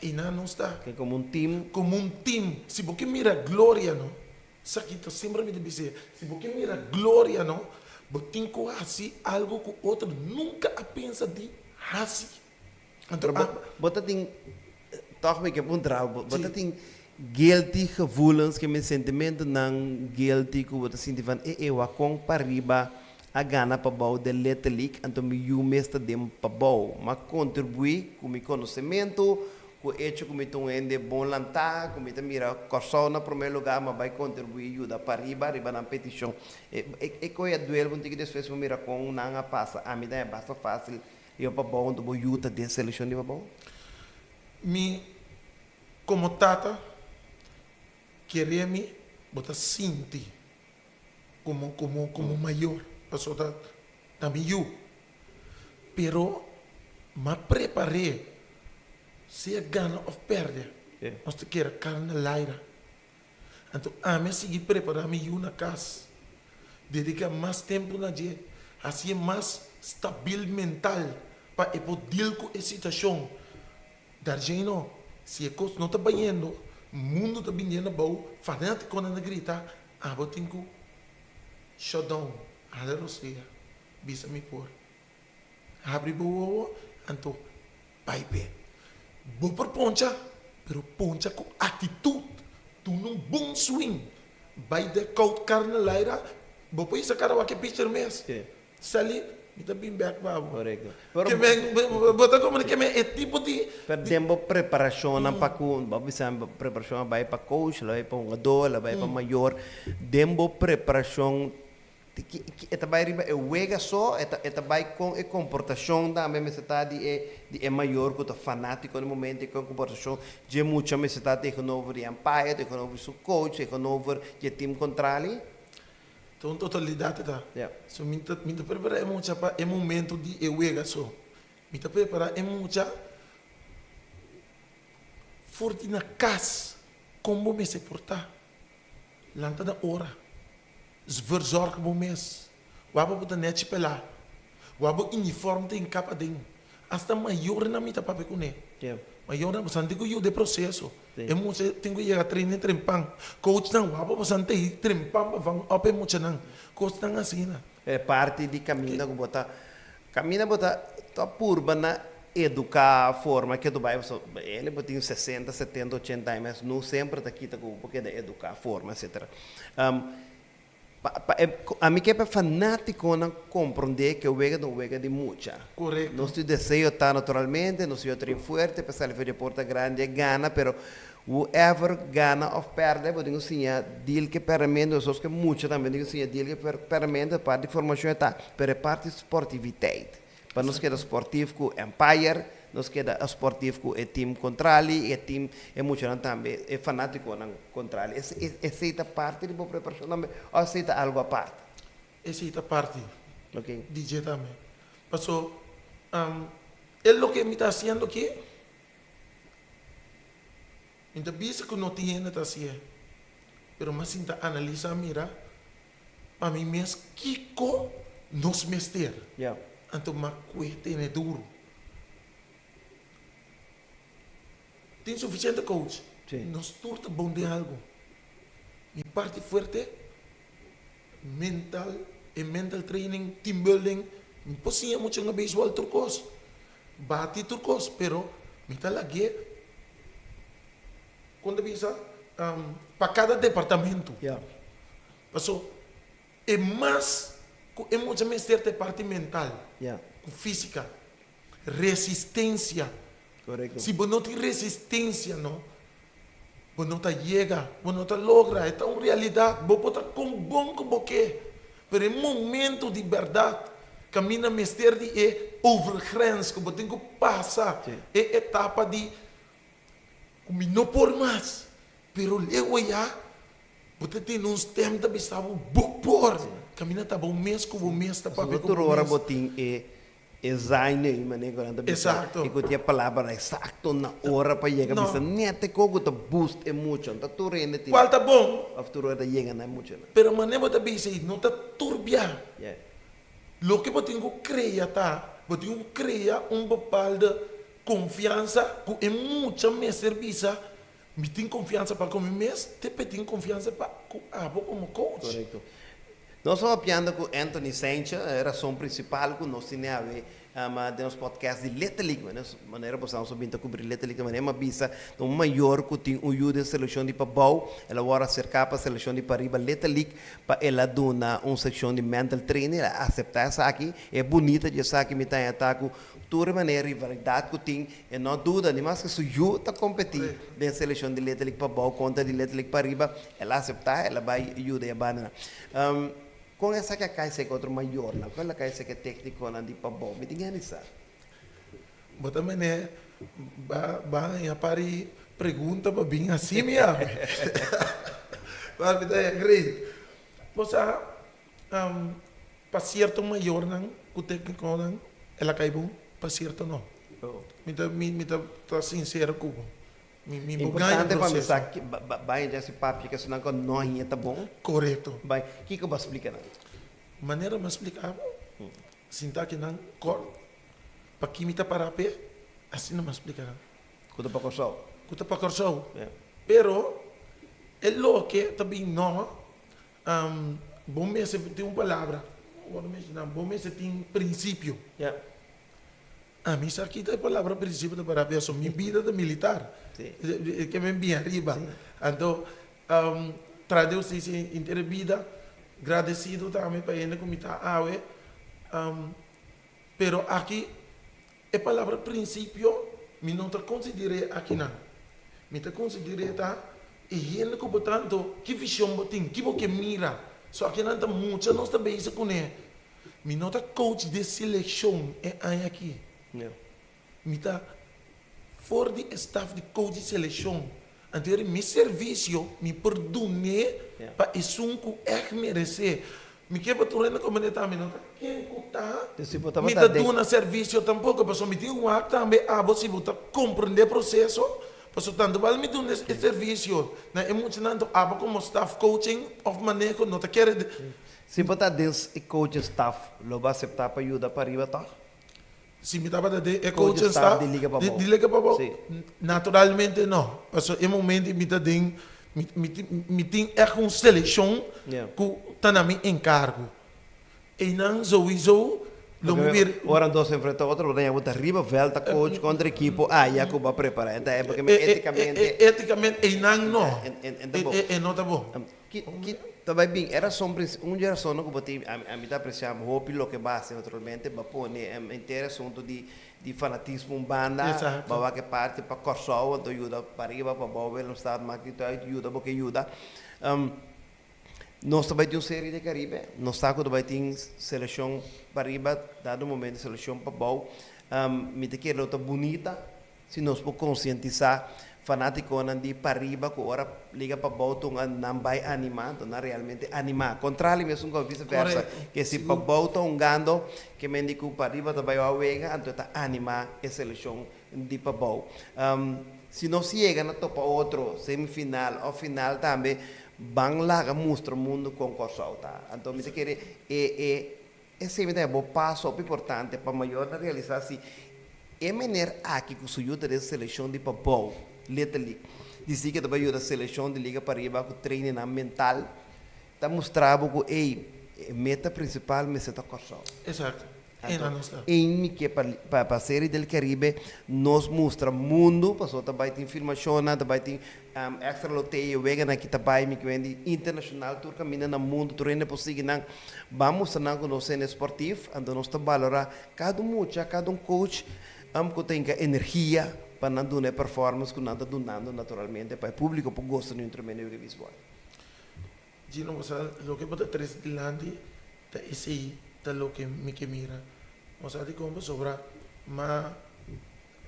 Einan nos ta. Ke komo un tim. Komo un tim. Si bo ke mira gloria, no? Esaki ta semper mi ta bis'é. Si bo ke mira gloria, no? Bo tin ku hasi algu ku otro nunka a pensa di hasi. Pero bo, bo ta tin, tòg mi ke puntra bo, bo ta tin guilty gevoelens, ke men sentimentonan guilty ku bo ta sinti van e e wak kon pariba a gana pabou den Little League, anto mi yu mes ta den pabou. M'a kontribuí ku mi konosementu, ku echo ku mi ta un hende bon lantá, ku mi ta mira Kòrsou na promé lugá, m'a bai kontribuí yuda pariba riba nan petishon. E e koe a duel bo un tiki despues bo mira kon nan a pasa. Ami ta haña basta fásil Riba pabou anto bo yu ta den selekshon di pabou? Mi komo tata kere mi bo ta sinti komo komo komo mayor pasobra ta ta mi yu pero m'a prepar'é sea gana òf pèrdè nos ta kere kara na laira Anto ami a sigui prepará mi yu na kas, dediká mas tempu na dje, hasié mas stabil mental pa e por deal ku e situashon. Darjeno, si e kos no ta bayendo, mundu ta biniendo abou, fanátikonan ta grita, abo tin ku shut down, hala rosea, bisa mi por. Habri bo wowo, anto bai p'e. Bo por poncha, pero poncha ku aktitut. Duna un bon swing. Bai de koud kar na laira, bo por hisa kara wak e pitcher mes. Sali, mi ta bin bek pa bo. Korekto. Ke men, bo ta komprende ke men e tipo di. Pero den bo preparashonnan pa ku, bo a bisa mi bo preparashon a bai pa coach, a bai pa hungadó, a bai pa mayor. Den bo preparashon E ta bai riba e wega so, e ta e ta bai kon e komportashon tambe mester ta di e di e mayor ku ta fanátiko na e momento i kon e komportashon dje mucha mester ta tegenover di umpire, tegenover su coach, tegenover dje team kontrali. Ta un totalidat e ta. Ja. So mi ta mi ta prepará e mucha pa e momento di e wega so. Mi ta prepará e mucha for di na kas kon bo mester portá. Lanta na ora. Verzorg bo mes. Wak bo ta nechi pelá. Wak bo uniform ta hinká paden. Asta mayornan mi ta papia kuné. Mayornan, boso tin ku yuda e proseso. E mucha tin ku yega training trempan. Coachnan, wak bo boso ta ei trempan pa van op e muchanan. Kosnan asina. E parti di kaminda ku bo ta kaminda bo ta ta purba na eduká, forma ke tu bai pasobra el bo tin sesenta, setenta, ochenta aña mes no semper ta kita ku bo keda eduká, forma etcetera. Pa pa e ami ke pa e fanátikonan komprondé ke wega ta un wega di mucha. Korekto. Nos tin deseo ta naturalmente, nos yo train fuerte pa sali for di e porta grandi e gana pero Whoever gana of perde bo tin ku siña deal ku e pèrdemento esos ku e mucha tambe tin ku siña deal ku e pèrdemento e parti formashon e ta pero e parti sportiviteit pa nos keda sportif ku Empire nos keda sportif ku e team kontrali e team e muchanan tambe e fanatikonan kontrali esei ta parti di bo preparashon tambe of esei ta algu apart? Esei ta parti Ok. di dje tambe paso e loke mi ta hasiendo aki. Mi ta bisa ku no tin hende ta hasié, pero mi a sinta analisá mira pa mi mes kiko nos mester. Anto mi a kue tene duru. Tin sufisiente coach. Nos tur ta bon den algu. Mi parti fuerte mental, e mental training, team building, mi por siña mucha na beisbòl tur kos, bati tur kos, pero mi ta lag'é, kon ta bisa, pa kada departamento. Paso e mas ku e mucha mester ta e parti mental ku físika. Resistencia. Correcto. Si bo no tin resistencia no, bo no ta yega, bo no ta logra. E ta un realidad. Bo por ta con bon cu bo ke, pero e momento di berdad caminda mester di e overgrens cu bo tin cu pasa e etapa di cu mi no por mas, pero leu aya bo ta tene un stem ta bisa bo, bo por. Caminda ta bo mes cu bo mes ta papia cu Tur bo ora mes. bo tin e E zaine ei manera ku nan ta bisa Exacto. i ku tin e palabranan exacto na ora pa yega No. bisa nete ko ku ta boost e mucha. No ta tur hende tin Cual ta bon. of tur ora ta yega na e muchanan. Pero manera bo ta bisa ei no ta turbia. Yeah. Loke bo tin ku krea ta, bo tin ku krea un bepaalde konfiansa ku e mucha mester bisa, mi tin konfiansa pa ku mi mes, te pe tin konfiansa pa ku abo komo coach. Korekto. Nos a papiando ku Anthony Saintje, e rason prinsipal ku nos tene awe den nos podcast di Little League. Manera bo sa nos a bin ta kubri Little League, manera mi a bisa ta un mayor ku tin un yu den selekshon di pabou, el a wòrdu aserká pa selekshon di pariba Little League pa el a duna un sekshon di mental training, el a aseptá esaki. E bunita di esaki mi ta haña ta ku tur e manera rivalidat ku tin, e no duda ni maske su yu ta kompetí den selekshon di Little League pabou kontra di Little League pariba, el a aseptá, el a bai yuda e bandanan. Kon esaki a kai seka otro mayornan? Kon el a kai seka e teknikonan di pabou? Mi tin gana di sa. Bo ta mene ba ba haña par di pregunta pa bin hasi mi ami. Ba mi ta haña great. Bo sa pa sierto mayornan ku teknikonan el a kai bon, pa sierto no. Mi ta mi ta ta sinsero ku bo. Mi mi bo gaña Importante pa mi proceso. sa ki ba ba bai dja si papia ke esnan ku no haña ta bon. Korekto. Bai, kiko bo a splika nan? Manera mi a splika bo, sinta aki nan kòrt, pa ki mi ta para p'e, asina mi a splika nan. Ku ta pa Kòrsou. Ku ta pa Kòrsou. Ya. Pero e loke ta bin no, bo mester tin un palabra, bo a menshoná, bo mester tin prinsipio. Ya. Ami sa kita e palabra prinsipio ta para peso. Mi bida ta militar. Sí. E ke men bin ariba. Anto. Tras di hustisia henter e bida, gradesido tambe pa hende ku mi ta awe. Pero aki e palabra prinsipio mi no ta konsider'é akinan. Mi ta konsider'é ta e hende ku bo ta anto ki vishon bo tin, ki bo ke mira. So akinan ta mucha nos ta bezig kuné. Mi no ta coach di selekshon e aña aki. Mi ta for di e staf di coach di selekshon. Anto eri mi servisio mi por dun'é pa esun ku ègt meresé. Mi ke pa tur hende komprendé tambe no ta ken ku ta mi ta duna servisio tampoko pasobra mi tin wak tambe abo si bo ta komprendé proseso pasobra tantu bal mi duna e servisio na e muchanan anto abo komo staf coaching òf maneho no ta kere Si bo ta den e coaching staff lo bo aseptá pa yuda pariba tòg? Si mi tabata den e coaching staff di Liga Pabou, di Liga Pabou? Naturalmente no, pasobra e momento mi ta den, mi tin ègt un selekshon ku ta na mi enkargo. Einan souiso lo mi bir. Ora nos enfrenta otro, bo ta yama bo ta riba vèlt ta coach kontra ekipo aya ku bo a prepará. E ta e pasobra étikamente. Étikamente einan no, e no ta bon. Ki ki ta bai bin? E rason prinsi un di e rasonnan ku bo tin, ami ami ta apresiá hopi loke bo a hasi naturalmente, bo a pone henter e asuntu di di fanatismo un banda, bo a wak e parti pa Kòrsou, anto yuda pariba, pabou, Willemstad, maak niet uit, yuda bo ke yuda. Nos ta bai tin un serie di Karibe, nos sa ku ta bai tin selekshon pariba, dado momento selekshon pabou. Mi ta kere lo ta bunita Si nos por konsientisá fanátikonan di pariba ku ora liga pabou tun nan bai animá, anto nan realmente animá. Kontrali mesun ku vise versa, ke si pabou ta hungando, ke men di ku pariba ta bai wou wega, anto e ta animá e selekshon di pabou. Si nos yega na topa otro semifinal òf final tambe, ban laga mustra mundu kon Kòrsou ta. Anto mi ta kere e e Esei mi ta bo paso hopi importante pa mayornan realisá si e mener aki ku su yu ta den selekshon di pabou, Little League, di si ke ta bai yuda selekshon di liga pariba ku trainingnan mental, ta mustra bo ku ey, e meta prinsipal mester ta Kòrsou. Exacto. Ey nan nos ta. Ey mi ke pa pa Serie del Caribe nos mustra mundu, pasobra ta bai tin filmashonnan, ta bai tin Extra loteo, weganan ki ta bai mi kiwen di internacional tur caminda na mundo tur hende por sigui nan. Ban mustra nan cu nos hende sportief anto nos ta balora cada un mucha, cada un coach cu ta hinca energia pa nan duna e performance cu nan ta dunando naturalmente pa e publico por gosta di un tremendo wega beisbol. Gino bo sa loke bo ta trece dilanti ta esey ta loke mi ke mira. Bo sa dicon pasobra ma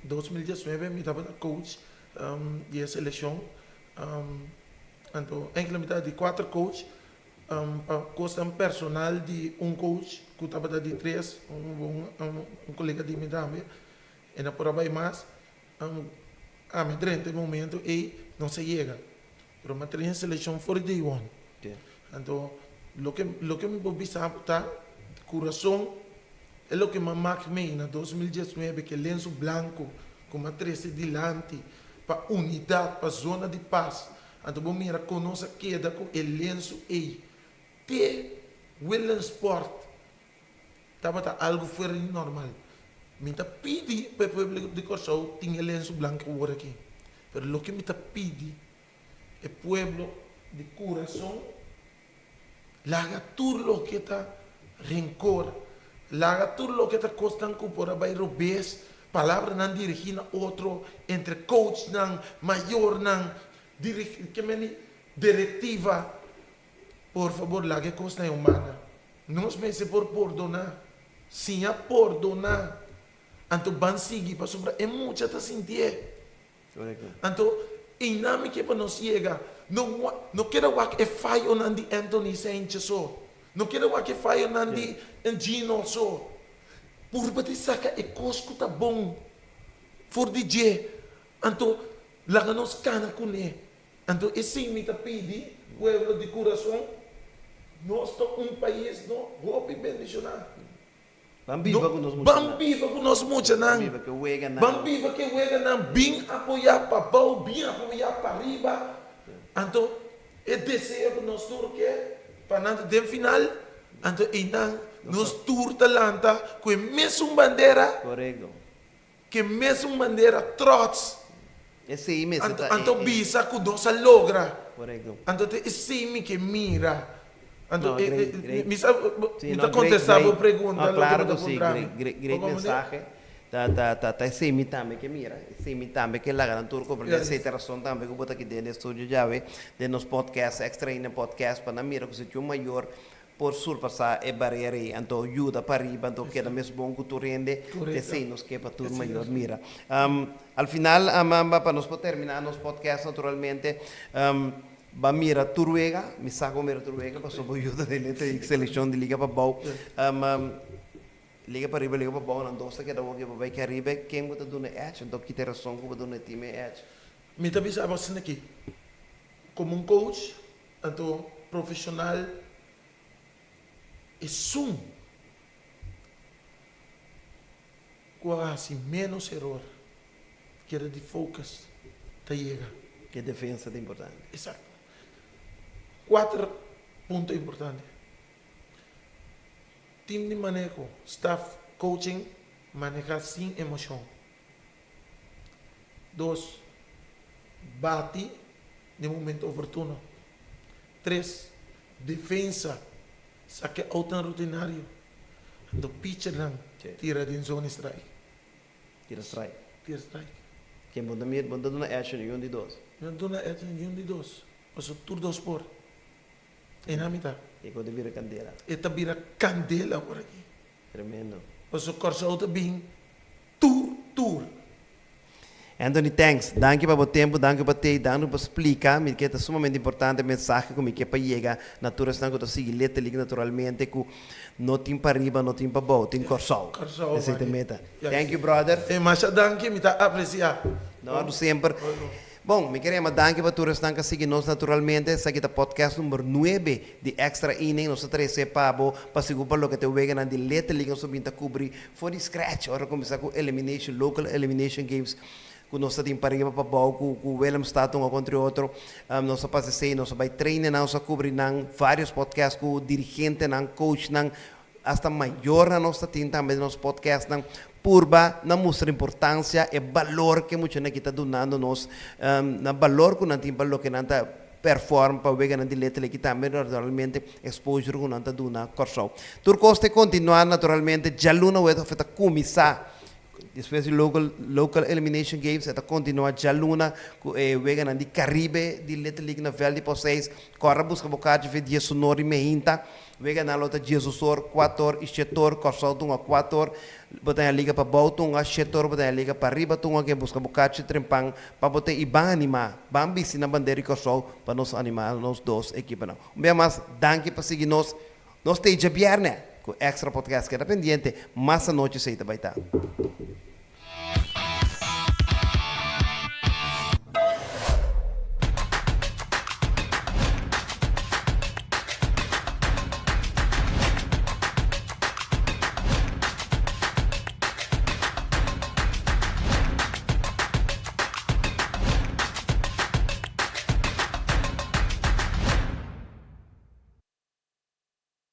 2019 mi tabata coach di e seleccion anto enkele mi ta di cuater coach pa cosnan personal di un coach cu tabata di tres un un colega di mi tambe e no por a bay mas ami drenta e momento ey nos a yega pero mi a train e seleccion for di day one anto loke loke mi por bisa bo ta curason E loke m'a mak mei na 2019 ke lensu blanku ku m'a trese dilanti pa unidat, pa zona di pas. Anto bo mira kon nos a keda ku e lensu ei te Willemsport. Tabata algu fuera di normal. Mi ta pidi pa e pueblo di Kòrsou tin e lensu blanku awor aki. Pero loke mi ta pidi e pueblo di kurason. Laga tur loke ta renkor, laga tur loke ta kosnan ku por a bai robes, palabranan dirigí na otro, entre coachnan, mayornan, dirigí, ke meni direktiva. Por fabor, laga e kosnan e humana. Nos mester por pordoná, siña pordoná, anto ban sigui pasobra e mucha ta sintié. Anto, einan mi ke pa nos yega. No no keda wak e fayonan di Anthony Saintje so. No keda wak e fayonan di Gino so. Purba di saka e kos ku ta bon for di dje. Anto, laga nos kana kuné. Anto esei mi ta pidi pueblo di kurason, nos ta un pais no hopi bendishoná. Ban biba ku nos muchanan. Ban biba ku nos muchanan. Ban biba ku e weganan. Ban biba ku e weganan. Bin apoyá pabou, bin apoyá pariba. Anto e deseo ku nos tur ke pa nan ta den final, anto einan nos tur ta lanta ku e mesun bandera. Korekto. Ku e mesun bandera trots. Esei mester ta e. Anto bisa ku nos a logra. Korekto. Anto ta esei mi ke mira. Anto No, great, great. mi sa Sí, mi no, ta great, kontestá bo great. pregunta No, loke klaro bo ta ku sí, puntra mi. great, great, Bo great komprendé? mensahe. Ta, ta, ta, ta esei mi tambe ke mira, esei mi tambe ke laga nan tur komprendé. Yes. Esei ta rason tambe ku bo ta aki den e studio djawe, den nos podcast, Extra Inning Podcast, pa nan mira ku si tin un mayor por surpasá e barera ei, anto yuda pa riba, anto keda mes bon ku tur hende. Korekto. Esei nos ke pa tur Esei mayor nos ke. mira. Al final, pa nos por terminá nos podcast naturalmente, Ba mira tur wega, mi sa ku bo mira tur wega pasobra bo yuda den e selekshon di Liga Pabou. Liga Pariba, Liga Pabou, nan dos ta keda wak bo bai Karibe, ken bo ta duna e edge? Anto kita e rason ku bo duna e team e edge? Mi ta bisa bo asina aki, komo un coach, anto profeshonal, esun Ku a hasi ménos eror, keda di focus ta yega. E defensa ta importante. Exacto. Kuater punto importante. Team di maneho, staff, coaching, maneha sin emocion. Dos, bati den momento oportuno. Tres, defensa, Sake outnan rutinario. Anto pitchernan tira den zona strike. Tira strike. Tira strike. Ken bo ta mira, bo ta duna action di un di dos. Mi ta duna action di un di dos. Pasobra tur dos por. E na mitad. E ku ta bira kandela. E ta bira kandela awor aki. Tremendo. Pasobra Kòrsou ta bin tur tur. Anthony thanks, danki pa bo tempu, danki pa tei, danki pa splika, mi ke ta sumamente importante mensahe ku mi ke pa yega na tur esnan ku ta sigui Little League naturalmente ku no tin pa riba no tin pa bou, tin Kòrsou. Kòrsou Esei ta wak. meta. Thank you brother. E masha danki, mi ta apresia. No, semper. Bon, mi kere yama danki pa tur esnan ku a sigui nos naturalmente. Esaki ta podcast number nuebe di Extra Inning. Nos ta trese pa bo pa sigur pa loke ta e weganan di Little League nos ta bin ta kubri for di scratch ora kuminsá ku elimination, local elimination games ku nos ta tin pa riba pa bou ku ku Willemstad un kontra e otro. Nos a pasa esei, nos a bai trainen nan, nos a kubri nan varios podcast ku dirigentenan, coachnan, Hasta mayornan nos ta tin tambe den nos podcastnan purba na mustra importancia e balor ke muchanan aki ta dunando nos, na balor ku nan tin pa loke nan ta perform pa weganan di Little League tambe naturalmente exposure ku nan ta duna Kòrsou. Tur kos ta kontinuá naturalmente djaluna wet of e ta kuminsá Despues di local local elimination games e ta continua djaluna cu e weganan di Caribe di Little League na veld di Poseis. Corre busca bo kaartje fe diesunor di meinta. Weganan lo ta diesusor, cuator y shetor. Corsou tunga cuator. Bo ta haña liga pa bou tunga, shetor bo ta haña liga pa riba tunga. Ke busca bo kaartje trempan pa bo ta y ban anima. Ban bisti na bandera di Corsou pa nos anima nos dos ekiponan. Un bia mas danki pa sigui nos. Nos ta e djabièrnè ku Extra Podcast. Keda pendiente, mas anochi esei ta bai ta.